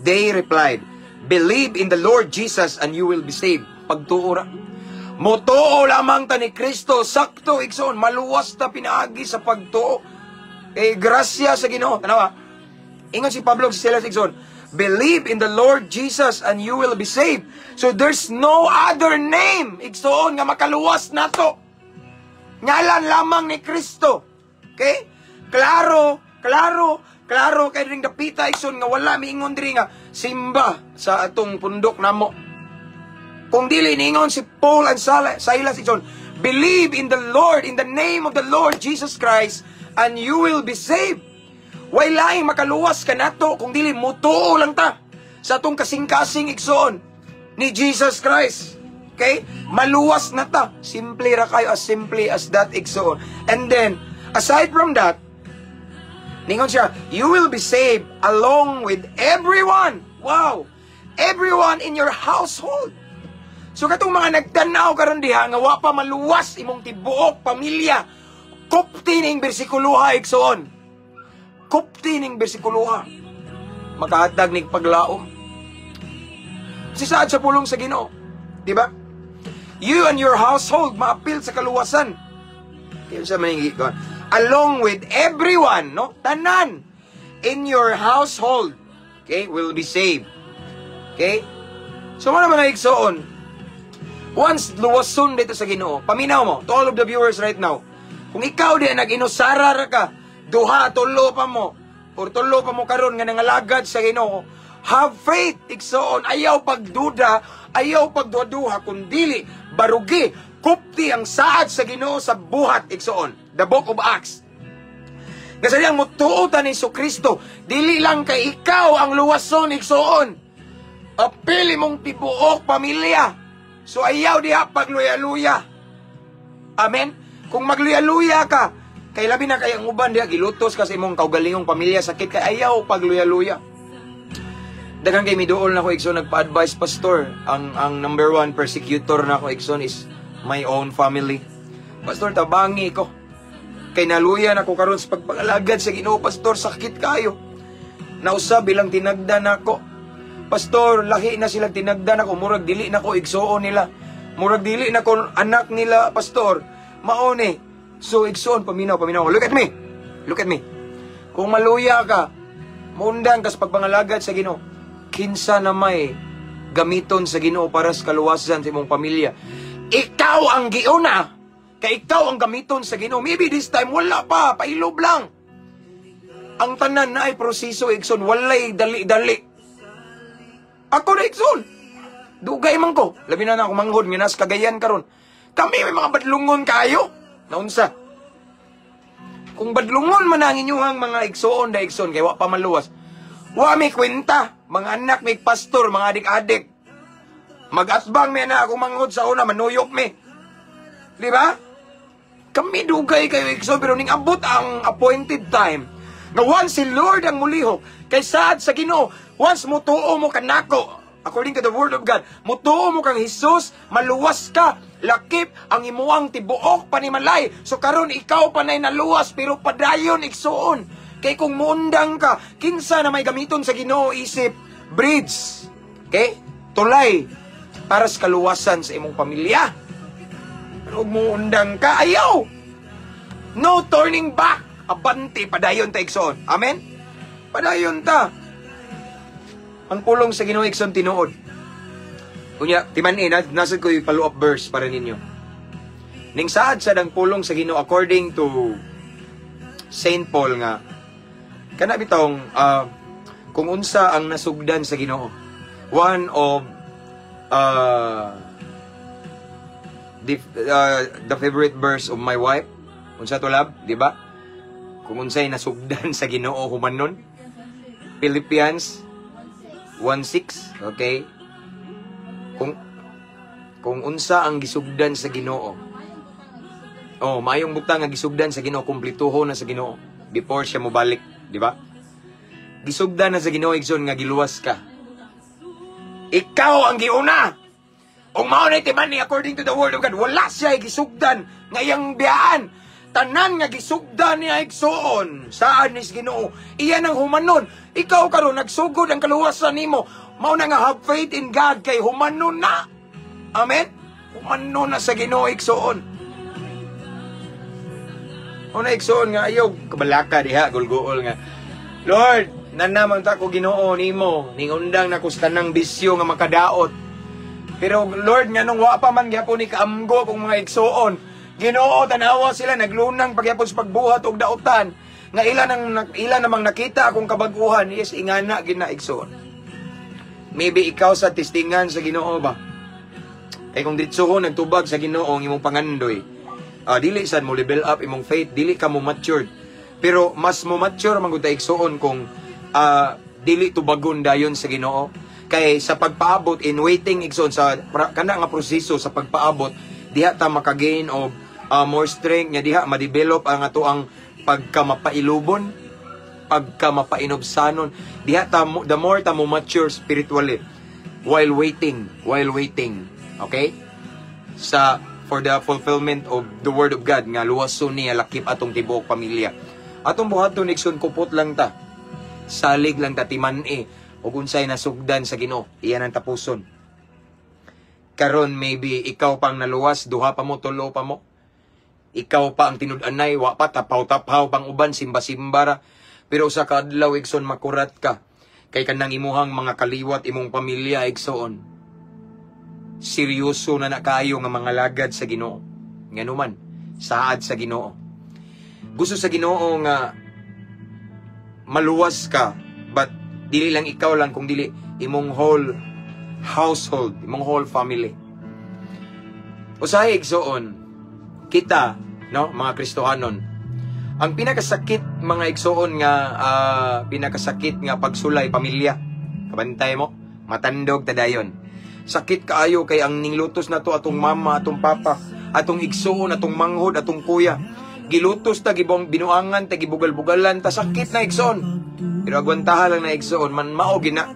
They replied, "Believe in the Lord Jesus and you will be saved." Pagtuo ra. Motuo lamang ta ni Kristo, sakto, igsoon, maluwas ta pinaagi sa pagtuo. Eh, grasya sa Ginoo. Tanawa. Ingon si Pablo ug si Silas, igsoon, "Believe in the Lord Jesus and you will be saved." So there's no other name, igsoon, nga makaluwas nato. Ngalan lamang ni Kristo. Okay? Klaro, klaro, klaro kay ring dapita, igsoon, nga wala miingon diri nga simba sa atong pundok namo. Kung dili niingon si Paul and Silas, igsoon, "Believe in the Lord, in the name of the Lord Jesus Christ, and you will be saved." Way laing makaluwas kanato kung dili mutuo lang ta sa atong kasing-kasing, igsoon, ni Jesus Christ. Okay? Maluwas na ta. Simple ra kayo, as simply as that, igsoon. And then, aside from that, ningon siya, "You will be saved along with everyone." Wow! Everyone in your household. So katong mga nagtanaw karon diha nga wa pa maluwas imong tibuok pamilya, kupti ning bersikuloha, igsoon. Kupti ning bersikuloha. Makahatag ning paglaom. Si saad sa pulong sa Ginoo. Di ba? You and your household maapil sa kaluwasan. Kaya sa may along with everyone, no? Tanan in your household, okay, will be saved. Okay? So mao na, mga igsoon, once luwason dito sa Ginoo, paminaw mo, to all of the viewers right now, kung ikaw di nag-inusara ra ka, duha, tulo pa mo, or tulo pa mo karon nga nangalagad sa Ginoo, have faith, igsoon, ayaw pagduda, ayaw pagduha-duha, kung dili, barugi, kupti ang saad sa Ginoo sa buhat, igsoon. The Book of Acts. Nga sa diyang mutuo ta ni Kristo, dili lang kay ikaw ang luwason, igsoon. Apil imong tibuok pamilya. So ayaw diha pagluya-luya. Amen? Kung magluya-luya ka, kay labi na kay ang uban diha gilutos ka sa imong kaugalingong pamilya, sakit kay, ayaw pagluya-luya. Daghan kay miduol na ko, igsoon, nagpa-advise, "Pastor, ang number one persecutor na ko, igsoon, is my own family. Pastor, tabangi ko. Kay naluya na ko karon sa pagpangalagad sa Ginoo, Pastor, sakit kayo. Nausab ilang tinagda nako. Pastor, lahi na silang tinagda nako, murag dili na ko igsuon nila. Murag dili na ko anak nila, Pastor. Mao ni." So igsuon, paminaw, paminaw. Look at me. Look at me. Kung maluya ka, muundang ka sa pagpangalagad sa Ginoo, kinsa na may gamiton sa Ginoo para sa kaluwasan sa imong pamilya? Ikaw ang giuna. Kay ikaw ang gamiton sa Ginoo. Maybe this time wala pa, pailob lang. Ang tanan na ay proseso, igsoon, walay dali-dali. Ako na, igsoon. Dugay man ko. Labi na na ako manghod nga nas Cagayan karon. Kami may mga badlungon kayo. Naunsa? Kung badlungon man ang inyuhang mga igsoon da, igsoon, kay wa pa maluwas. Wa may kwenta. Mga anak may pastor, mga adik-adik. Mag-atbang mi na ako manghod sa una, manuyop mi. Di ba? Kami dugay kayo, igsoon, pero ning abot ang appointed time. Nga once si Lord ang mulihok, kay saad sa Ginoo, once mutuo mo kanako, according to the word of God, mutuo mo kang Jesus, maluwas ka, lakip ang imuang tibuok panimalay. So karon ikaw pa na'y naluwas, pero padayon, igsoon. Kay kung muundang ka, kinsa na may gamiton sa Ginoo isip bridge. Okay? Tulay para sa kaluwasan sa imong pamilya. Pero ug muundang ka, ayaw. No turning back. Abante, padayon ta, igsoon. Amen? Padayon ta. Ang pulong sa Ginoo, igsoon, tinuod. Unya, timan-i, na, nasa ko yung follow-up verse para ninyo. Ning saad sa dang pulong sa Ginoo according to Saint Paul nga kana bitong kung unsa ang nasugdan sa Ginoo. One of the favorite verse of my wife. Unsa to, love, di ba? Kung unsay nasugdan sa Ginoo, humanon. Philippians 1:6, okay? Kung unsa ang gisugdan sa Ginoo. Oh, maayong butang nga gisugdan sa Ginoo, kumplituho na sa Ginoo before siya mobalik, di ba? Gisugdan na sa Ginoo, igsoon, nga giluwas ka. Ikaw ang giuna. Ug mao na timan ni according to the word of God, wala siya gisugdan nga iyang biyaan. Tanan nga gisugdan niya, igsoon, saan ni Ginoo, iyan ang humanon. Ikaw karon nagsugod ang kaluwasan nimo. Mao na nga have faith in God kay humanon na. Amen. Humanon na sa Ginoo, igsoon. Una, igsoon, nga ayaw kabalaka diha gulguol nga. "Lord, nanaman ta ko Ginoo nimo, ningundang na ko sa tanang bisyo nga makadaot. Pero Lord, nganong wa pa man gyapon ni kaamgo kung mga igsoon? Ginoo, tanawa sila naglunang pagyapon sa pagbuhat og dautan nga ila nang ila namang nakita akong kabaguhan." Yes, ingana gina, igsoon. Maybe ikaw sa testingan sa Ginoo ba? Kay kung ditso ko nagtubag sa Ginoo ang imong pangandoy, dili sad mo level up imong faith, dili ka mo matured. Pero mas mo mature man gud ta, igsoon, kung dili tubagon dayon sa Ginoo. Kay sa pagpaabot, in waiting, igsoon, sa kana nga proseso sa pagpaabot, diha ta makagain og more strength nga diha ma-develop ang ato ang pagka mapailubon, pagka mapainubsanon. Diha ta the more ta mo mature spiritually while waiting, while waiting. Okay? Sa for the fulfillment of the word of God nga luwason niya lakip atong tibuok pamilya. Atong buhaton, igsoon, kupot lang ta. Salig lang ta, timan-i ug unsay nasugdan sa Ginoo, iyan ang tapuson. Karon maybe ikaw pang naluwas, duha pa mo, tulo pa mo. Ikaw pa ang tinud-anay, wa pa, tapaw-tapaw pang uban, simba-simba ra. Pero sa kaadlaw, igsoon, makurat ka. Kay kanang imuhang mga kaliwat, imong pamilya, igsoon. Seryoso na na kaayo nga mga lagad sa Ginoo. Nganuman, saad sa Ginoo. Gusto sa Ginoo nga maluwas ka, but dili lang ikaw lang kung dili imong whole household, imong whole family. Usahay, igsoon, kita, no, mga Kristohanon, ang pinakasakit, mga igsoon, nga pinakasakit nga pagsulay pamilya. Kabantay mo, matandog tadayon. Sakit kaayo kay ang ninglutos na to atong mama, atong papa, atong igsoon, atong manghod, atong kuya. Gilutos ta, gibong binuangan ta, gibugal-bugalan ta, sakit na, igsoon. Pero agwantaha lang na, igsoon, man mao gina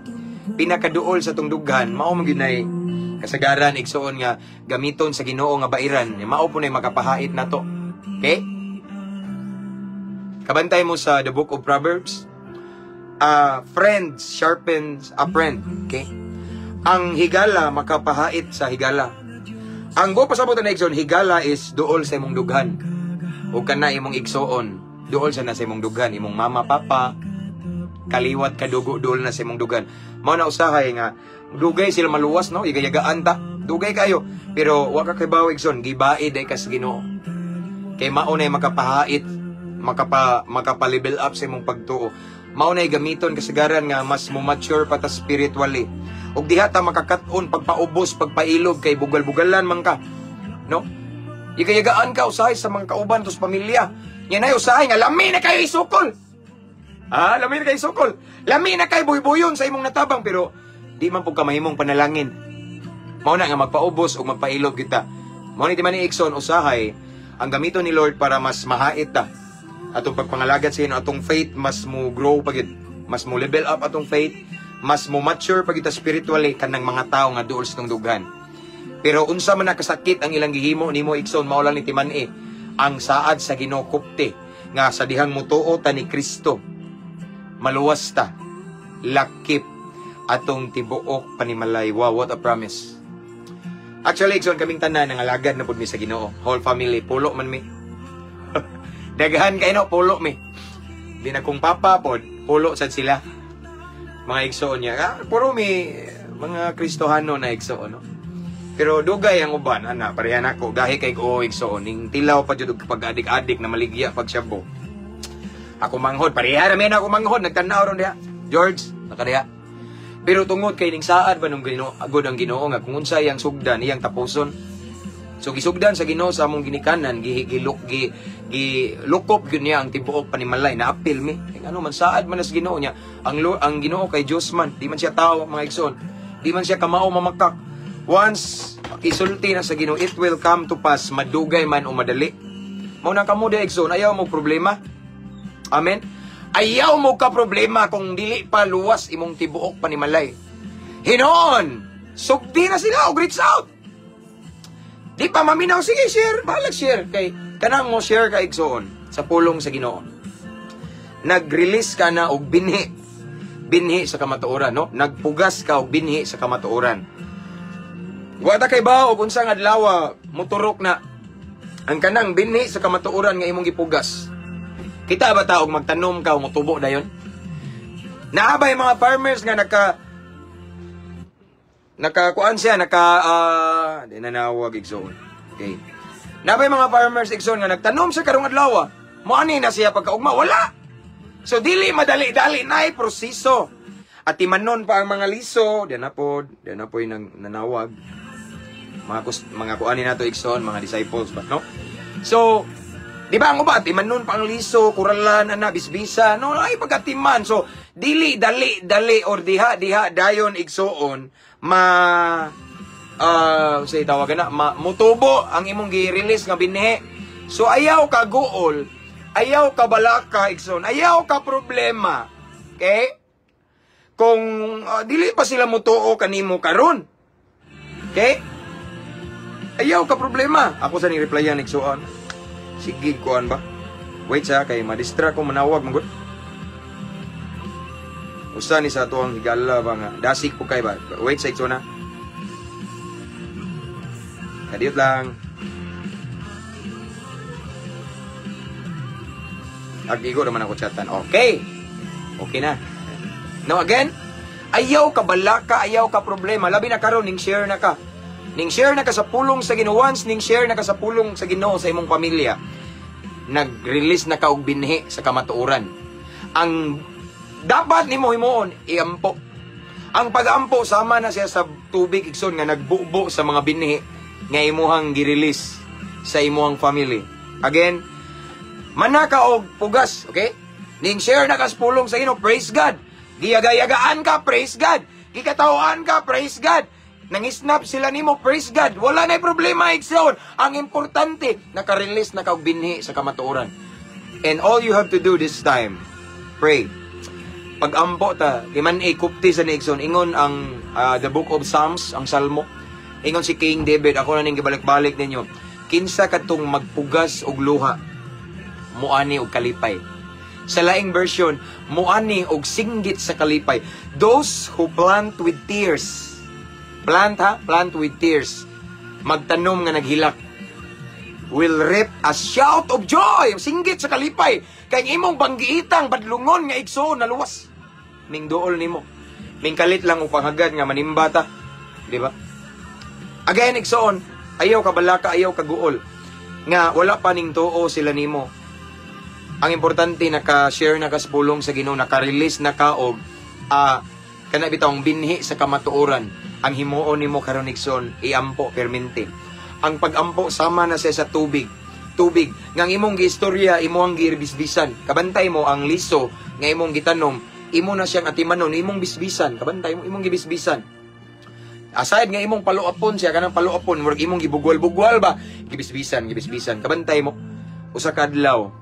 pinakaduol sa tong dughan, mao man gyud nay kasagaran, igsoon, nga gamiton sa Ginoo nga bairan, mao po nay makapahait nato. Okay? Kabantay mo sa the Book of Proverbs. Friend sharpens a friend. Okay? Ang higala makapahait sa higala. Ang go pasabot na, igsoon, higala is duol sa imong dughan. O kana imong igsoon, duol sa na sa imong dughan, imong mama, papa, kaliwat kadugo, duol na sa imong dughan. Mao na usahay nga dugay sila maluwas, no, igayagaan ta. Dugay kayo. Pero wa ka kay igsoon, gibaid ay ka sa Ginoo. Kay mao na makapahait, makapa level up sa imong pagtuo. Mao na gamiton kasagaran nga mas mo mature pa ta spiritually. Ug diha ta makakat-on pagpaubos, pagpailob kay bugal-bugalan man ka. No? Igayagaan ka usahay sa mga kauban tos pamilya. Yan ay usahay nga lami na kayo isukol. Ah, lami na kayo isukol. Lami na kayo buybuyon sa imong natabang, pero di man pud ka mahimong panalangin. Mao na nga magpaubos ug magpailob kita. Mao ni man ni, igsoon, usahay ang gamiton ni Lord para mas mahait ta atong pagpangalagad sa Ginoo, atong faith mas mo grow pagid, mas mo level up atong faith, mas mo mature pagid ta spiritually kanang mga tao nga duol sa tong dughan. Pero unsa man nakasakit ang ilang gihimo nimo, igsoon, mao lang ni timan-i ang saad sa Ginoo kupte nga sa dihang mutuo ta ni Kristo, maluwas ta lakip atong tibuok panimalay. Wow, what a promise. Actually, igsoon, kaming tanan nangalagad na pud mi sa Ginoo. Whole family, pulo man mi. Daghan kay, no, pulo mi. Di na kung papa pod, pulo sad sila. Mga igsoon niya. Ah, puro mi mga Kristohano na igsoon, no? Pero dugay ang uban, ana, pareha nako, gahi kay ko, igsoon, ning tilaw pa jud og pag-adik-adik na maligya pag shabu. Ako manghod, pareha ra mi na ako manghod, nagtan-aw ron diha. George, nakadiha. Pero tungod kay ning saad ba nung Ginoo, agod ang Ginoo nga kung unsay ang sugdan iyang tapuson. So gisugdan sa Ginoo sa among ginikanan, gi gilok gi gilukop gyud niya ang tibuok panimalay, naapil mi. Kay ano man, saad man sa Ginoo niya. Ang Ginoo kay Dios man, di man siya tao, mga igsoon. Di man siya kamao mamakak. Once isulti na sa Ginoo, it will come to pass, madugay man o madali. Mao na kamo di, igsoon, ayaw mo problema. Amen. Ayaw mo ka problema kung dili pa luwas imong tibuok panimalay. Hinoon, sugdi na sila og reach out. Di pa maminaw, sige, share, bahalag share kay kanang mo share ka, igsoon, sa pulong sa Ginoo. Nag-release ka na og binhi. Binhi sa kamatuoran, no? Nagpugas ka og binhi sa kamatuoran. Wa ta kay ba og unsang adlaw muturok na ang kanang binhi sa kamatuoran nga imong gipugas. Kita ba ta og magtanom ka o motubo dayon? Naa bay mga farmers nga naka kuan siya, naka di nanawag, igsoon. Okay. Naa bay mga farmers, igsoon, nga nagtanom siya karong adlaw. Mo ani na siya pagkaugma, wala. So dili madali-dali na proseso. At timanon pa ang mga liso, di na po, di na po yung nanawag. Mga kuanin nato, igsoon, mga disciples ba, no? So, di ba ang uba, timanon pa ang liso, kuralan, ana, bisbisa, no, ay pagkatiman. So, dili, dali, dali, or diha, diha, dayon, igsoon, ma, say tawagan na, ma, mutubo ang imong gi-release nga binhi. So, ayaw ka guol, ayaw ka balaka, igsoon, ayaw ka problema. Okay? Kung dili pa sila mutuo kanimo karon. Okay? Ayaw ka problema. Ako sa ning replyan, igsoon. Sige, kuan ba? Wait sa kay madistra ko manawag magud. Usa ni sa atuang higala ba nga dasig po kay ba. Wait sa igsoon na. Kadiyot lang. Agigo naman ako chatan. Okay. Okay na. Now again, ayaw ka balaka, ayaw ka problema. Labi na karon ning share na ka. Ning share na ka sa pulong sa Ginoo once, ning share na ka sa pulong sa Ginoo sa imong pamilya. Nag-release na ka og binhi sa kamatuoran. Ang dapat nimo himuon, iampo. Ang pag-ampo sama na siya sa tubig, igsoon, nga nagbubo sa mga binhi nga imuhang gi-release sa imuhang family. Again, manaka og pugas, okay? Ning share na ka sa pulong sa Ginoo, praise God. Giyagayagaan ka, praise God. Gikatawaan ka, praise God. Nangisnap sila nimo, praise God. Wala na problema, igsoon. Ang importante, naka-release na ka og binhi sa kamatuoran. And all you have to do this time, pray. Pag-ampo ta, di man kupti sa ni, igsoon, ingon ang the Book of Psalms, ang Salmo. Ingon si King David, ako na ning gibalik-balik ninyo. Kinsa katong magpugas og luha, muani og kalipay. Sa laing version, muani og singgit sa kalipay. Those who plant with tears. Plant ha, plant with tears. Magtanom nga naghilak. Will reap a shout of joy. Singgit sa kalipay. Kay ang imong banggiitang badlungon nga igsoon naluwas. Ming duol nimo. Ming kalit lang og panghagad nga manimba ta. Di ba? Again, igsoon, ayaw ka balaka, ayaw ka guol. Nga wala pa ning tuo sila nimo. Ang importante, naka-share na ka sa pulong sa Ginoo, naka-release na ka og kana bitawng binhi sa kamatuoran. Ang himuon nimo karon, igsoon, iampo permente. Ang pag-ampo sama na siya sa tubig. Tubig nga ang imong giistorya, imo ang gibisbisan. Kabantay mo ang liso nga imong gitanom, imo na siyang atimanon, imong bisbisan. Kabantay mo imong gibisbisan. Aside nga imong paluapon siya, kanang paluapon, murag imong gibugwal-bugwal ba, gibisbisan, gibisbisan. Kabantay mo, usa ka adlaw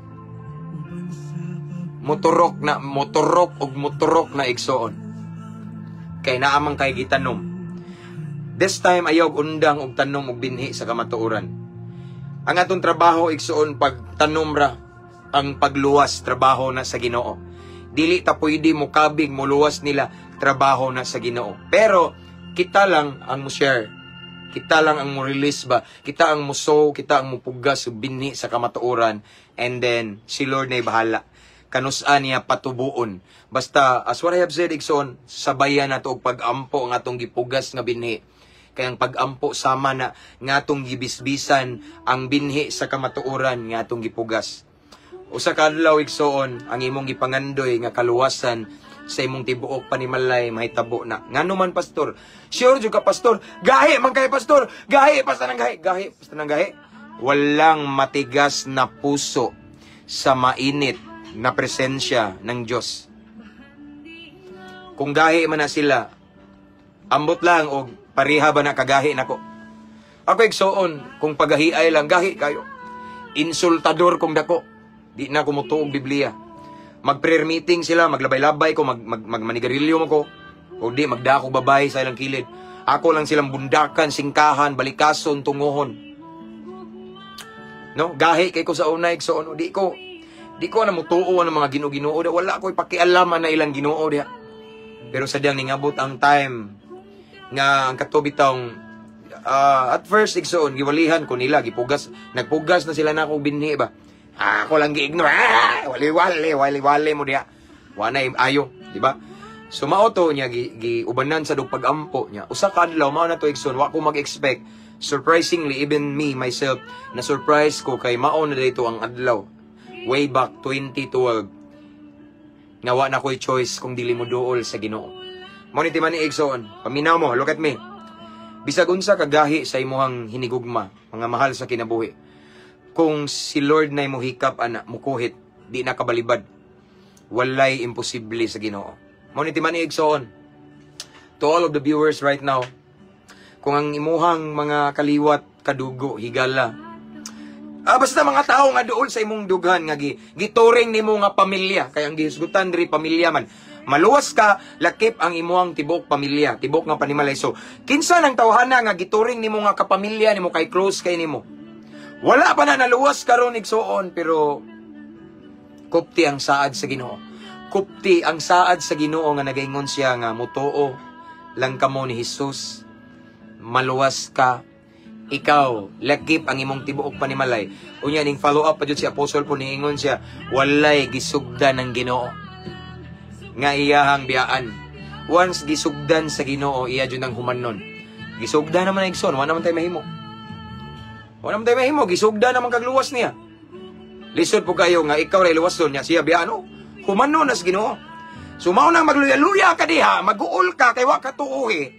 motorok na, motorok og motorok na, igsoon. Kay naamang kay gitanom. This time ayaw og undang og tanom og binhi sa kamatuoran. Ang atong trabaho, igsoon, pag tanom ra. Ang pagluwas, trabaho na sa Ginoo. Dili ta pwede mo kabig mo luwas nila, trabaho na sa Ginoo. Pero kita lang ang mo share. Kita lang ang mo release ba. Kita ang mo sow, kita ang mopugas og binhi sa kamatuoran and then si Lord na bahala. Kanus-a niya patubuon. Basta as what I have said, igsoon, sabayan nato og pag-ampo ang atong gipugas nga binhi. Kay ang pag-ampo sama na nga atong gibisbisan ang binhi sa kamatuoran nga atong gipugas. Usa ka adlaw, igsoon, ang imong gipangandoy nga kaluwasan sa imong tibuok panimalay mahitabo na. Ngano man, Pastor? Sure jud ka, Pastor? Gahi man kay Pastor. Gahi basta nang gahi, gahi basta nang gahi. Walang matigas na puso sa mainit na presensya ng Diyos. Kung gahi man na sila, ambot lang og pareha ba na kagahi nako. Ako, igsoon, kung pagahiay lang, gahi kayo. Insultador kong dako. Di na ko mutuo og Biblia. Mag-prayer meeting sila, maglabay-labay ko, mag, mag, magmanigarilyo mo ko. O di, magdako babay sa ilang kilid. Ako lang silang bundakan, singkahan, balikason, tunguhon. No? Gahi kay ko sa una, igsoon. Di ko na mutuo ng mga Ginoo-Ginoo. Wala ko ipakialaman na ilang Ginoo diha. Pero sadyang ningabot ang time nga ang katubitong at first, igsoon, giwalihan ko nila, gipugas, nagpugas na sila na ako binhi ba. Ah, ako lang gi-ignore. Ah, wali wali wali wali mo diha. Wa na ayo, di ba? So mao to niya giubanan sa dug pag-ampo niya. Usa ka adlaw, mao na to, igsoon, wa ko mag-expect. Surprisingly, even me myself na surprise ko kay mao na dito ang adlaw. Way back 2012 nga wa na ko'y choice kung dili mo duol sa Ginoo. Mao ni timan ni, igsoon. Paminaw mo, look at me. Bisag unsa kagahi sa imuhang hinigugma, mga mahal sa kinabuhi. Kung si Lord na mo hikap ana, mukuhit, di na kabalibad. Walay imposible sa Ginoo. Mao ni timan ni, igsoon. To all of the viewers right now, kung ang imuhang mga kaliwat, kadugo, higala, basta mga tao nga duol sa imong dughan nga gituring nimo nga pamilya, kay ang gihisgutan diri pamilya man. Maluwas ka, lakip ang imuhang tibok pamilya, tibok nga panimalay. So, kinsa nang tawhana nga gituring nimo nga kapamilya nimo kay close kay nimo. Wala pa na naluwas karon, igsuon, pero kupti ang saad sa Ginoo. Kupti ang saad sa Ginoo nga nagaingon siya nga mutuo lang kamo ni Jesus, maluwas ka. Ikaw, lakip ang imong tibuok panimalay. Unya ning follow up pa jud si Apostle Paul, niingon siya, walay gisugdan ng Ginoo nga iyahang biyaan. Once gisugdan sa Ginoo, iya jud ang humanon. Gisugdan naman ang igsoon, wala naman tayo mahimo. Wala naman tayo mahimo, gisugdan naman kagluwas niya. Lisod po kayo nga ikaw ray luwason niya, siya biyaan, oh. Humanon na sa Ginoo. So mao nang magluya-luya ka diha, maguol ka kay wa ka tuohi.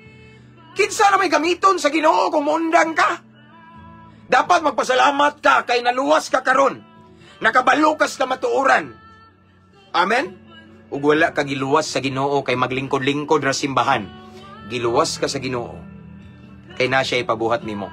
Kinsa na may gamiton sa Ginoo kung muundang ka? Dapat magpasalamat ka kay naluwas ka karon. Nakabalo ka sa kamatuoran. Amen? Ug wala ka giluwas sa Ginoo kay maglingkod-lingkod ra simbahan. Giluwas ka sa Ginoo kay na siya ipabuhat nimo.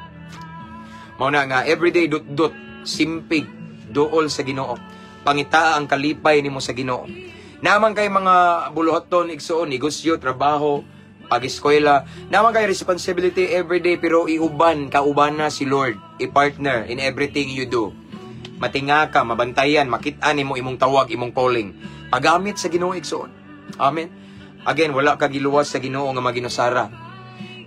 Mao na nga everyday dut-dut, simpig, duol sa Ginoo. Pangitaa ang kalipay nimo sa Ginoo. Naman kay mga buluhaton igsuon, negosyo, trabaho, pag-eskwela, naman kay responsibility everyday, pero iuban, kauban na si Lord, i-partner in everything you do. Matinga ka, mabantayan, makita nimo imong tawag, imong calling. Pagamit sa Ginoo, igsuon. Amen. Again, wala ka giluwas sa Ginoo nga maginusara.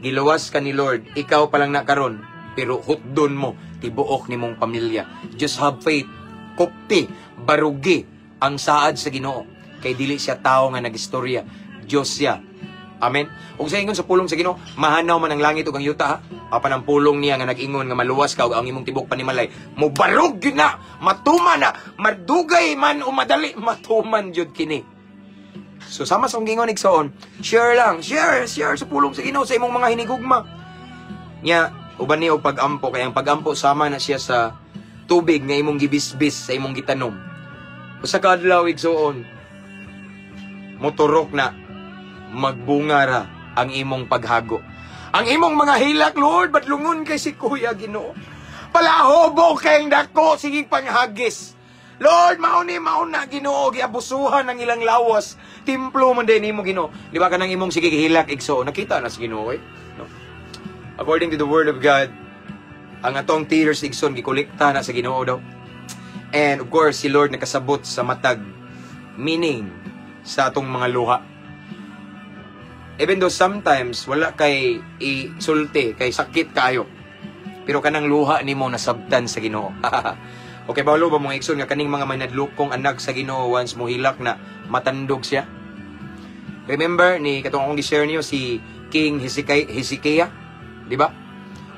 Giluwas ka ni Lord, ikaw pa lang na karon, pero hutdon mo tibuok nimong pamilya. Just have faith. Kupti, barugi ang saad sa Ginoo. Kay dili siya tao nga nagistorya. Diyos siya. Amen. Ug sa ingon sa pulong sa Ginoo, mahanaw man ang langit ug ang yuta ha. Apan ang pulong niya nga nag-ingon nga maluwas ka ug ang imong tibok panimalay, mobarog gyud na, matuman na, madugay man o madali, matuman gyud kini. So sama sa akong gingon igsoon, share lang, share, share sa pulong sa Ginoo sa imong mga hinigugma. Nya, uban niyo pag-ampo, kay ang pag-ampo sama na siya sa tubig nga imong gibisbis sa imong gitanom. Usa ka adlaw, igsoon, moturok na, magbunga ra ang imong paghago. Ang imong mga hilak, "Lord, badlungon kay si Kuya, Ginoo. Palahobo kay dako, sige panghagis. Lord, mao ni mao na, Ginoo, giabusuhan ang ilang lawas. Templo man din nimo, Ginoo." Di ba kanang imong sige hilak, igsoon, nakita na sa Ginoo eh. No? According to the word of God, ang atong tears, igsoon, gikolekta na sa Ginoo daw. And of course, si Lord nakasabot sa matag meaning sa atong mga luha. Even though sometimes wala kay isulti, kay sakit kayo. Pero kanang luha nimo nasabtan sa Ginoo. Okay, balo ba mga igsoon nga kaning mga manadlukong anak sa Ginoo, once mo hilak na, matandog siya? Remember ni katong akong gi-share niyo si King Hezekiah, Hezekiah, di ba?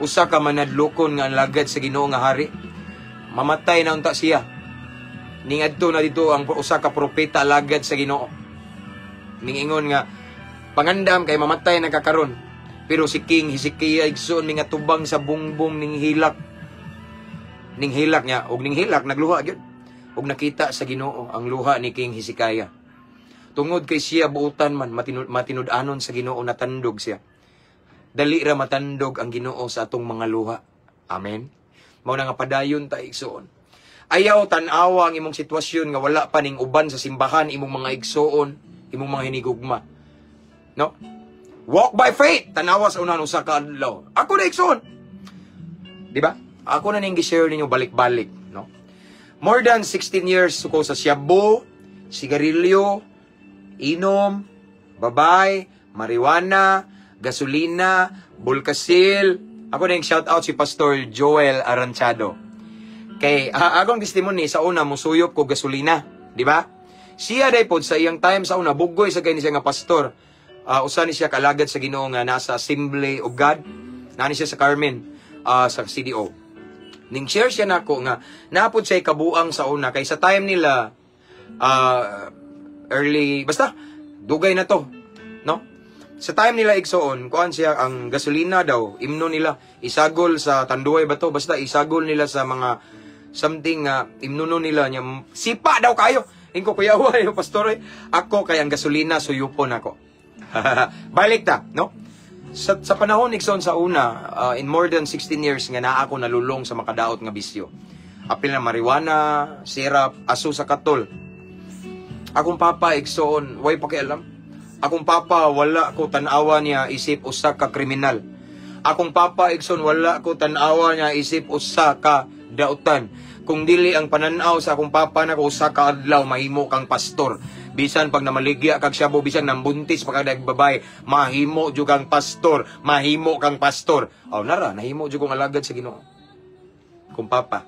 Usa ka manadlukon nga alagad sa Ginoo nga hari. Mamatay na unta siya. Ningadto na dito ang usa ka propeta alagad sa Ginoo. Ningingon nga pangandam kay mamatay na ka karon. Pero si King Hezekiah, igsoon, ning atubang sa bungbong ning hilak. Ning hilak niya og ning hilak, nagluha gyud. Ug nakita sa Ginoo ang luha ni King Hezekiah. Tungod kay siya buutan man matinud-anon sa Ginoo, natandog siya. Dali ra matandog ang Ginoo sa atong mga luha. Amen. Mao na nga padayon ta, igsoon. Ayaw tan-awa ang imong sitwasyon nga wala pa ning uban sa simbahan imong mga igsoon, imong mga hinigugma. No? Walk by faith. Tanawa sa unahan, usa ka adlaw. Ako na, igsoon. Di ba? Ako na ning gi-share ninyo balik-balik, no? More than 16 years ko sa shabu, sigarilyo, inom, babay, marijuana, gasolina, bulkasil. Ako na yung shout out si Pastor Joel Aranchado. Kay akong testimony sa una, musuyop ko gasolina, di ba? Siya day pod sa iyang time sa una, bugoy sa kay ni siya nga pastor. Usa ni siya kalagad sa Ginoo nga nasa Assembly of God. Nani siya sa Carmen, sa CDO. Ning share siya nako nga napod siya kabuang sa una kay sa time nila, early, basta dugay na to, no? Sa time nila, igsoon, kuan siya, ang gasolina daw imno nila isagol sa Tanduay ba to, basta isagol nila sa mga something nga imnuno nila niya, sipa daw kayo. Inko, "Kuya, way pastor eh. Ako kay ang gasolina suyupon ako." Balik ta, no? Sa panahon, igsoon, sa una, in more than 16 years nga naa ako nalulong sa makadaot nga bisyo. Apil na marijuana, syrup, aso sa katol. Akong papa, igsoon, way pakialam. Akong papa, wala ko tan-awa niya isip usa ka kriminal. Akong papa, igsoon, wala ko tan-awa niya isip usa ka dautan. Kung dili ang pananaw sa akong papa na usa ka adlaw mahimo kang pastor. Bisan pag namaligya kag shabu, bisan nambuntis pa kag babae, mahimo jud kang pastor, mahimo kang pastor. Aw nara, nahimo jud kong alagad sa Ginoo. Kung papa.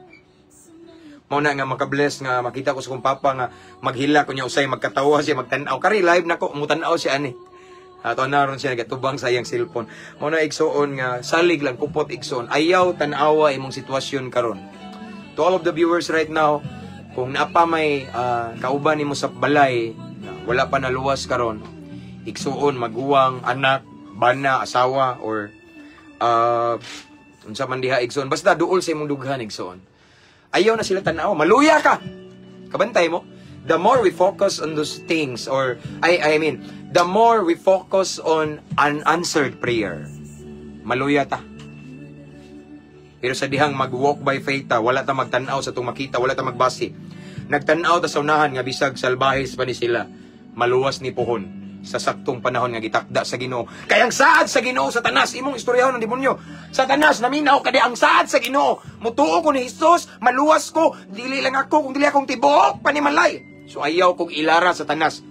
Mao na nga makabless nga makita ko sa kong papa nga maghilak ko niya, usay magkatawa siya, magtan-aw. Kari live nako, mutan-aw siya ani. Ato na ron siya nagatubang sa iyang cellphone. Mao na, igsuon, nga salig lang, kupot, igsuon. Ayaw tan-awa imong sitwasyon karon. To all of the viewers right now, kung naa pa may kauban nimo sa balay na wala pa naluwas karon, igsuon, maguwang, anak, bana, asawa or unsa man diha, igsuon, basta duol sa imong dughan, igsuon. Ayaw na sila tanaw, maluya ka. Kabantay mo? The more we focus on those things or I mean, the more we focus on unanswered prayer, maluya ta. Pero sa dihang mag-walk by faith ta, wala ta magtan-aw sa atong makita, wala ta magbase. Nagtan-aw ta sa unahan nga bisag salbahis pa ni sila, maluwas ni puhon sa saktong panahon nga gitakda sa Ginoo. Kay ang saad sa Ginoo, Satanas, imong istoryahon ng demonyo. Satanas, naminaw ka di ang saad sa Ginoo. Mutuo ko ni Jesus, maluwas ko, dili lang ako kung dili akong tibuok panimalay. So ayaw kong ilara, Satanas.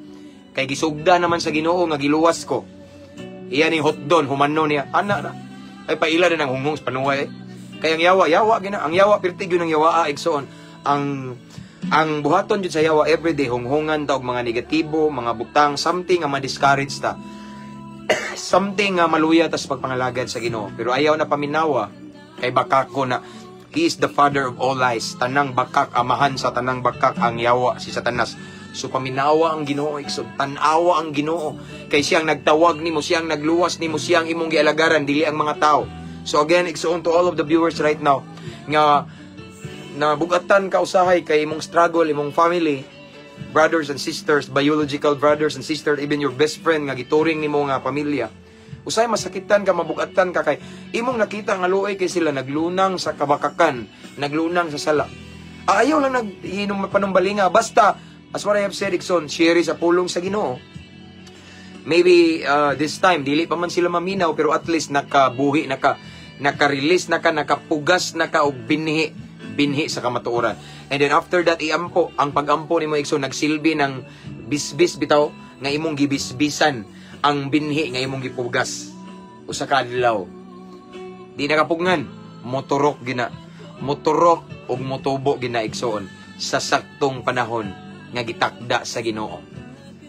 Kay gisugda naman sa Ginoo nga giluwas ko. Iya ni hotdon, humano niya. Ana na. Ay paila din ang hunghong sa panuway. Eh. Kay ang yawa, yawa gina. Ang yawa pirti gyud ang yawa, igsoon. Ang buhaton jud sa yawa everyday, hunghungan ta og mga negatibo, mga butang, something nga ma-discourage ta. Something nga maluya ta sa pagpangalagad sa Ginoo. Pero ayaw na paminawa kay bakako na. He is the father of all lies. Tanang bakak, amahan sa tanang bakak ang yawa, si Satanas. So paminawa ang Ginoo, igsoon. Tan-awa ang Ginoo. Kay siyang nagtawag nimo, siyang nagluwas nimo, siyang imong gialagaran, dili ang mga tao. So again, igsoon, to all of the viewers right now, nga nabugatan ka usahay kay imong struggle, imong family, brothers and sisters, biological brothers and sisters, even your best friend nga gituring nimo nga pamilya. Usay masakitan ka, mabugatan ka kay imong nakita nga luoy kay sila naglunang sa kabakakan, naglunang sa sala. Ah, ayaw lang naghinom panumbalinga, basta as what I have said, igsoon, share sa pulong sa Ginoo. Maybe this time dili pa man sila maminaw, pero at least nakabuhi, naka-release naka nakapugas naka og binhi, binhi sa kamatuoran. And then after that, iampo. Ang pagampo nimo, igsoon, nagsilbi ng bisbis bitaw nga imong gibisbisan ang binhi nga imong gipugas. Usa ka adlaw di nakapugngan, moturok gina, moturok og motubo gina, igsoon, sa saktong panahon nga gitakda sa Ginoo.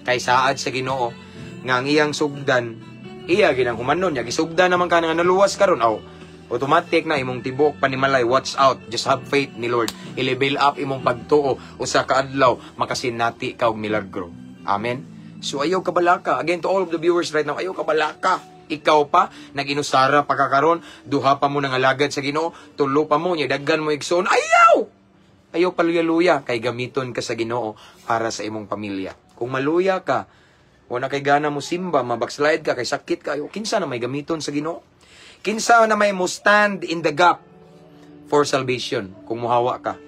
Kay saad sa Ginoo nga ang iyang sugdan, iya ginang humanon niya. Gisugdan naman ka nga naluwas karon, aw automatic na imong tibok panimalay. Watch out, just have faith ni Lord, i-level up imong pagtuo. Usa ka adlaw makasinati ka og milagro. Amen. So ayaw kabalaka. Again, to all of the viewers right now, ayaw kabalaka. Ikaw pa nag-inusara pa ka karon, duha pa mo nangalagad sa Ginoo, tulo pa mo nya, daghan mo, igsoon. Ayaw, ayaw paluya-luya kay gamiton ka sa Ginoo para sa imong pamilya. Kung maluya ka, wala kay gana mo simba, mabackslide ka kay sakit kayo, kinsa na may gamiton sa Ginoo? Kinsa na may mo stand in the gap for salvation kung muhawa ka?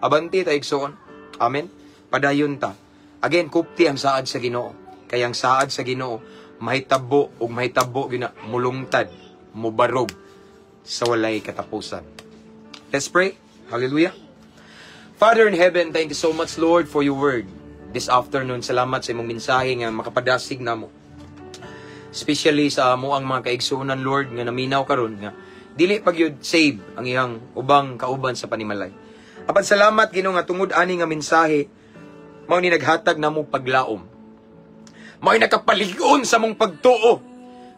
Abanti ta, igsoon. Amen. Padayon ta. Again, kupti ang saad sa Ginoo. Kay ang saad sa Ginoo mahitabo ug mahitabo gina, mulungtad, mubarog sa walay katapusan. Let's pray. Hallelujah. Father in heaven, thank you so much, Lord, for your word this afternoon. Salamat sa imong mensahe nga makapadasig namo. Especially sa amo ang mga kaigsuonan, Lord, nga naminaw karon nga dili pa gyud save ang iyang ubang kauban sa panimalay. Apan salamat, Ginoo, nga tungod ani nga mensahe mao ni naghatag namo paglaom. Mao ni nakapalig-on sa among pagtuo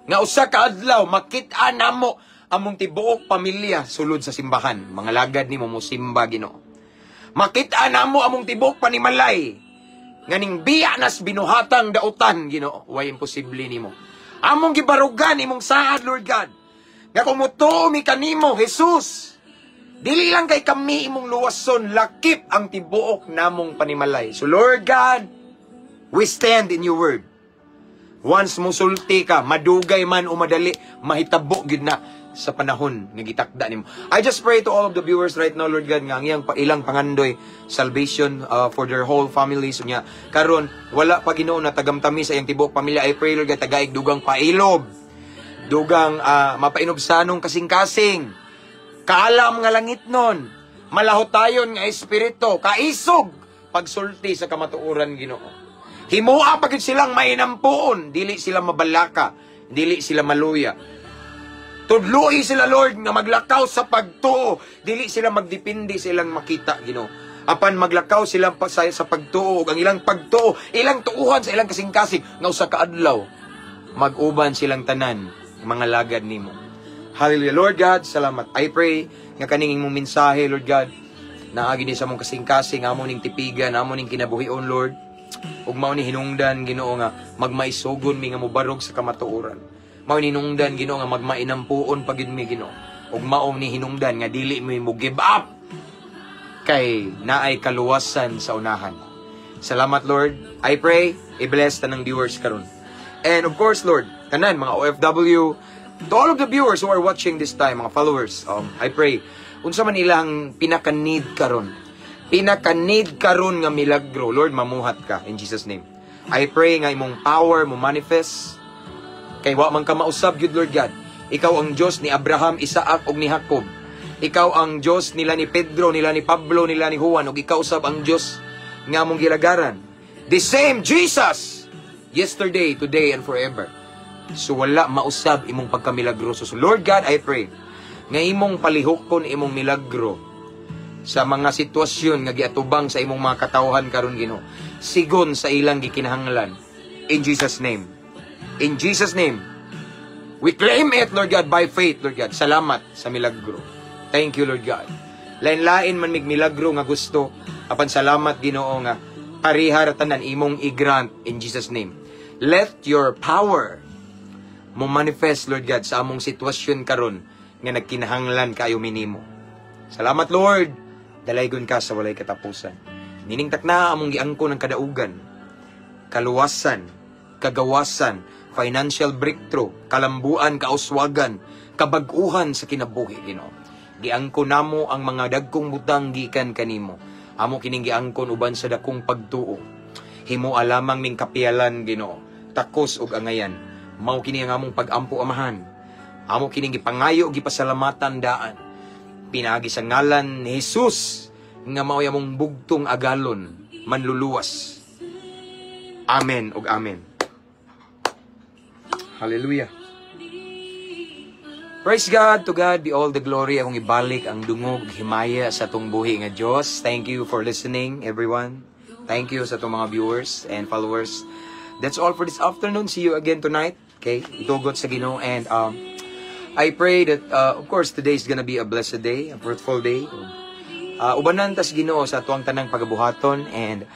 nga usa ka adlaw makit-a namo among tibuok pamilya sulod sa simbahan. Mga lagad nimo mosimba, Ginoo. Makit-a namo among tibuok panimalay nga ning biya nas binuhatang dautan, Ginoo. Way imposible nimo. Among gibarugan imong saad, Lord God. Nga kung mutuo mi kanimo, Jesus, dili lang kay kami imong luwason, lakip ang tibuok namong panimalay. So Lord God, we stand in your word. Once musulti ka, madugay man o madali, mahitabo gid na sa panahon nga gitakda nimo. I just pray to all of the viewers right now, Lord God, nga ang iyang ilang pangandoy salvation for their whole families unya. Karon wala pa, Ginoo, na tagamtami sa iyang tibuok pamilya. I pray, Lord God, tagaig dugang pailob. Dugang mapainubsanong kasing-kasing. Kaalam nga langit nun. Malahotayon nga espiritu. Kaisog. pagsulti sa kamatuoran, Ginoo. Himoa pa gyud silang mainampuon, dili sila mabalaka, dili sila maluya. Tudloi sila, Lord, nga maglakaw sa pagtuo, dili sila magdepende sa ilang makita, Ginoo. Apan maglakaw sila pa sa pagtuo ug ang ilang pagtuo, ilang tuuhan sa ilang kasing-kasing nga usa ka adlaw mag-uban silang tanan mga lagad nimo. Hallelujah. Lord God, salamat. I pray nga kaning imong mensahe, Lord God, naagi ni sa among kasing-kasing, amo ning tipigan, amo ning kinabuhion, Lord. Ug mao ni hinungdan, Ginoo, nga magmaisugon mi nga mobarog sa kamatuoran. Mao ni hinungdan, Ginoo, nga magmainampuon pa gyud mi, Ginoo. Ug mao ni hinungdan nga dili mi mo give up kay naay kaluwasan sa unahan. Salamat, Lord. I pray i-bless tanang viewers karon. And of course, Lord, tanan mga OFW, to all of the viewers who are watching this time, mga followers, I pray unsa man ilang pinaka-need karon. Pinaka-need karon nga milagro, Lord, mamuhat ka in Jesus' name. I pray nga imong power mo manifest kay wa man ka mausab gyud, Lord God. Ikaw ang Dios ni Abraham, Isaac ug ni Jacob. Ikaw ang Dios nila ni Pedro, nila ni Pablo, nila ni Juan, ug ikaw usab ang Dios nga among gilagaran. The same Jesus yesterday, today, and forever. So wala mausab imong pagkamilagroso. So Lord God, I pray nga imong palihukon imong milagro sa mga sitwasyon nga giatubang sa imong mga katawhan karon, Ginoo. Sigon sa ilang gikinahanglan. In Jesus' name. In Jesus' name. We claim it, Lord God, by faith, Lord God. Salamat sa milagro. Thank you, Lord God. Lain-lain man mig milagro nga gusto. Apan salamat, Ginoo, nga pareha ra tanan imong i-grant in Jesus' name. Let your power mo manifest, Lord God, sa among sitwasyon karon nga nagkinahanglan kaayo mi nimo. Salamat, Lord. Dalaygon ka sa walay katapusan. Nining takna among giangko ng kadaugan, kaluwasan, kagawasan, financial breakthrough, kalambuan, kauswagan, kabag-uhan sa kinabuhi, Ginoo. Giangko namo ang mga dagkong butang gikan kanimo. Amo kining giangkon uban sa dakong pagtuo. Himoa lamang ning kapiyalan, Ginoo. Takos og angayan. Mao kini ang among pag-ampo, Amahan. Amo kining gipangayo ug gipasalamatan daan. Pinaagi sa ngalan ni Jesus nga mao'y among bugtong agalon, manluluwas. Amen ug amen. Hallelujah. Praise God, to God be all the glory. Akong ibalik ang dungog himaya sa atong buhi nga Dios. Thank you for listening, everyone. Thank you sa atong mga viewers and followers. That's all for this afternoon. See you again tonight. Okay? Itugot sa Ginoo and I pray that of course today is gonna be a blessed day, a fruitful day. Ubanan tas Ginoo sa atuang tanang pagabuhaton and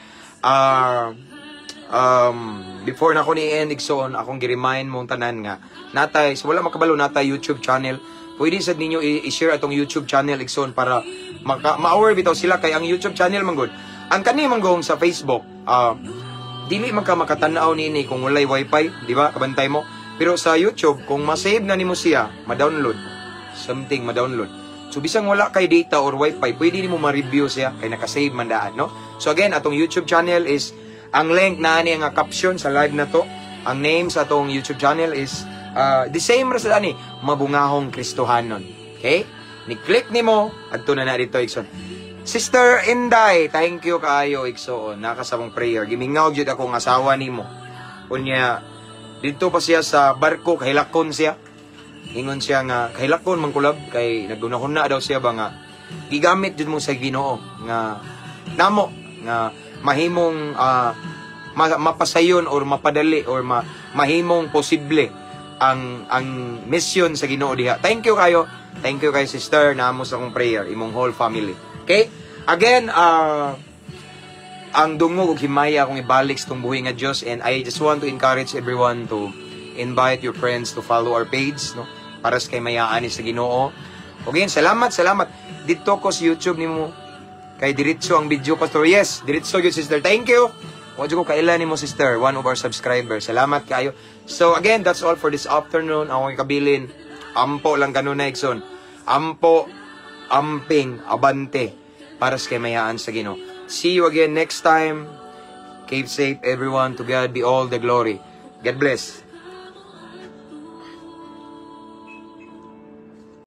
before na ako ni end, igsoon, akong gi-remind mong tanan nga natay, so wala makabalo, natay YouTube channel. Pwede sad ninyo i-share atong YouTube channel, igsoon, para maka ma-aware bitaw sila kay ang YouTube channel man gud ang kani man gong sa Facebook, dili man ka makatan-aw niini kung walay wifi, di ba? Kabantay mo. Pero sa YouTube, kung ma-save na nimo siya, ma-download something, ma-download. So bisang wala kay data or wifi, pwede nimo ma-review siya kay naka-save man daan, no? So again, atong YouTube channel is ang link na ani ang caption sa live na to. Ang name sa atong YouTube channel is the same ra sa ani, Mabungahong Kristohanon. Okay? Ni-click nimo adto na na dito, igsoon. Sister Inday, thank you kaayo, igsoon. Nakasabong prayer. Gimingaw jud ako ng asawa nimo. Unya didto pa siya sa barko, kahilakon siya. Ingon siya nga kahilakon man kulab kay nagunahuna daw siya ba nga gigamit jud mo sa Ginoo nga namo nga mahimong mapasayon or mapadali or mahimong posible ang mission sa Ginoo diha. Thank you kayo. Thank you kay sister namo sa akong prayer imong whole family. Okay? Again, ang dungog ug himaya akong ibalik sa tong buhi nga Dios and I just want to encourage everyone to invite your friends to follow our page, no, para sa kay mayaan ni sa Ginoo. Again, salamat, salamat. Dito ko sa YouTube nimo kay diretso ang video, Pastor. Yes, diretso gyud, sister. Thank you. Wa ko kaila nimo, sister, one of our subscribers. Salamat kayo. So again, that's all for this afternoon. Akong kabilin. Ampo lang kanunay, igsoon. Ampo, amping, abante para sa kaymayaan sa Ginoo. See you again next time. Keep safe, everyone. To God be all the glory. God bless.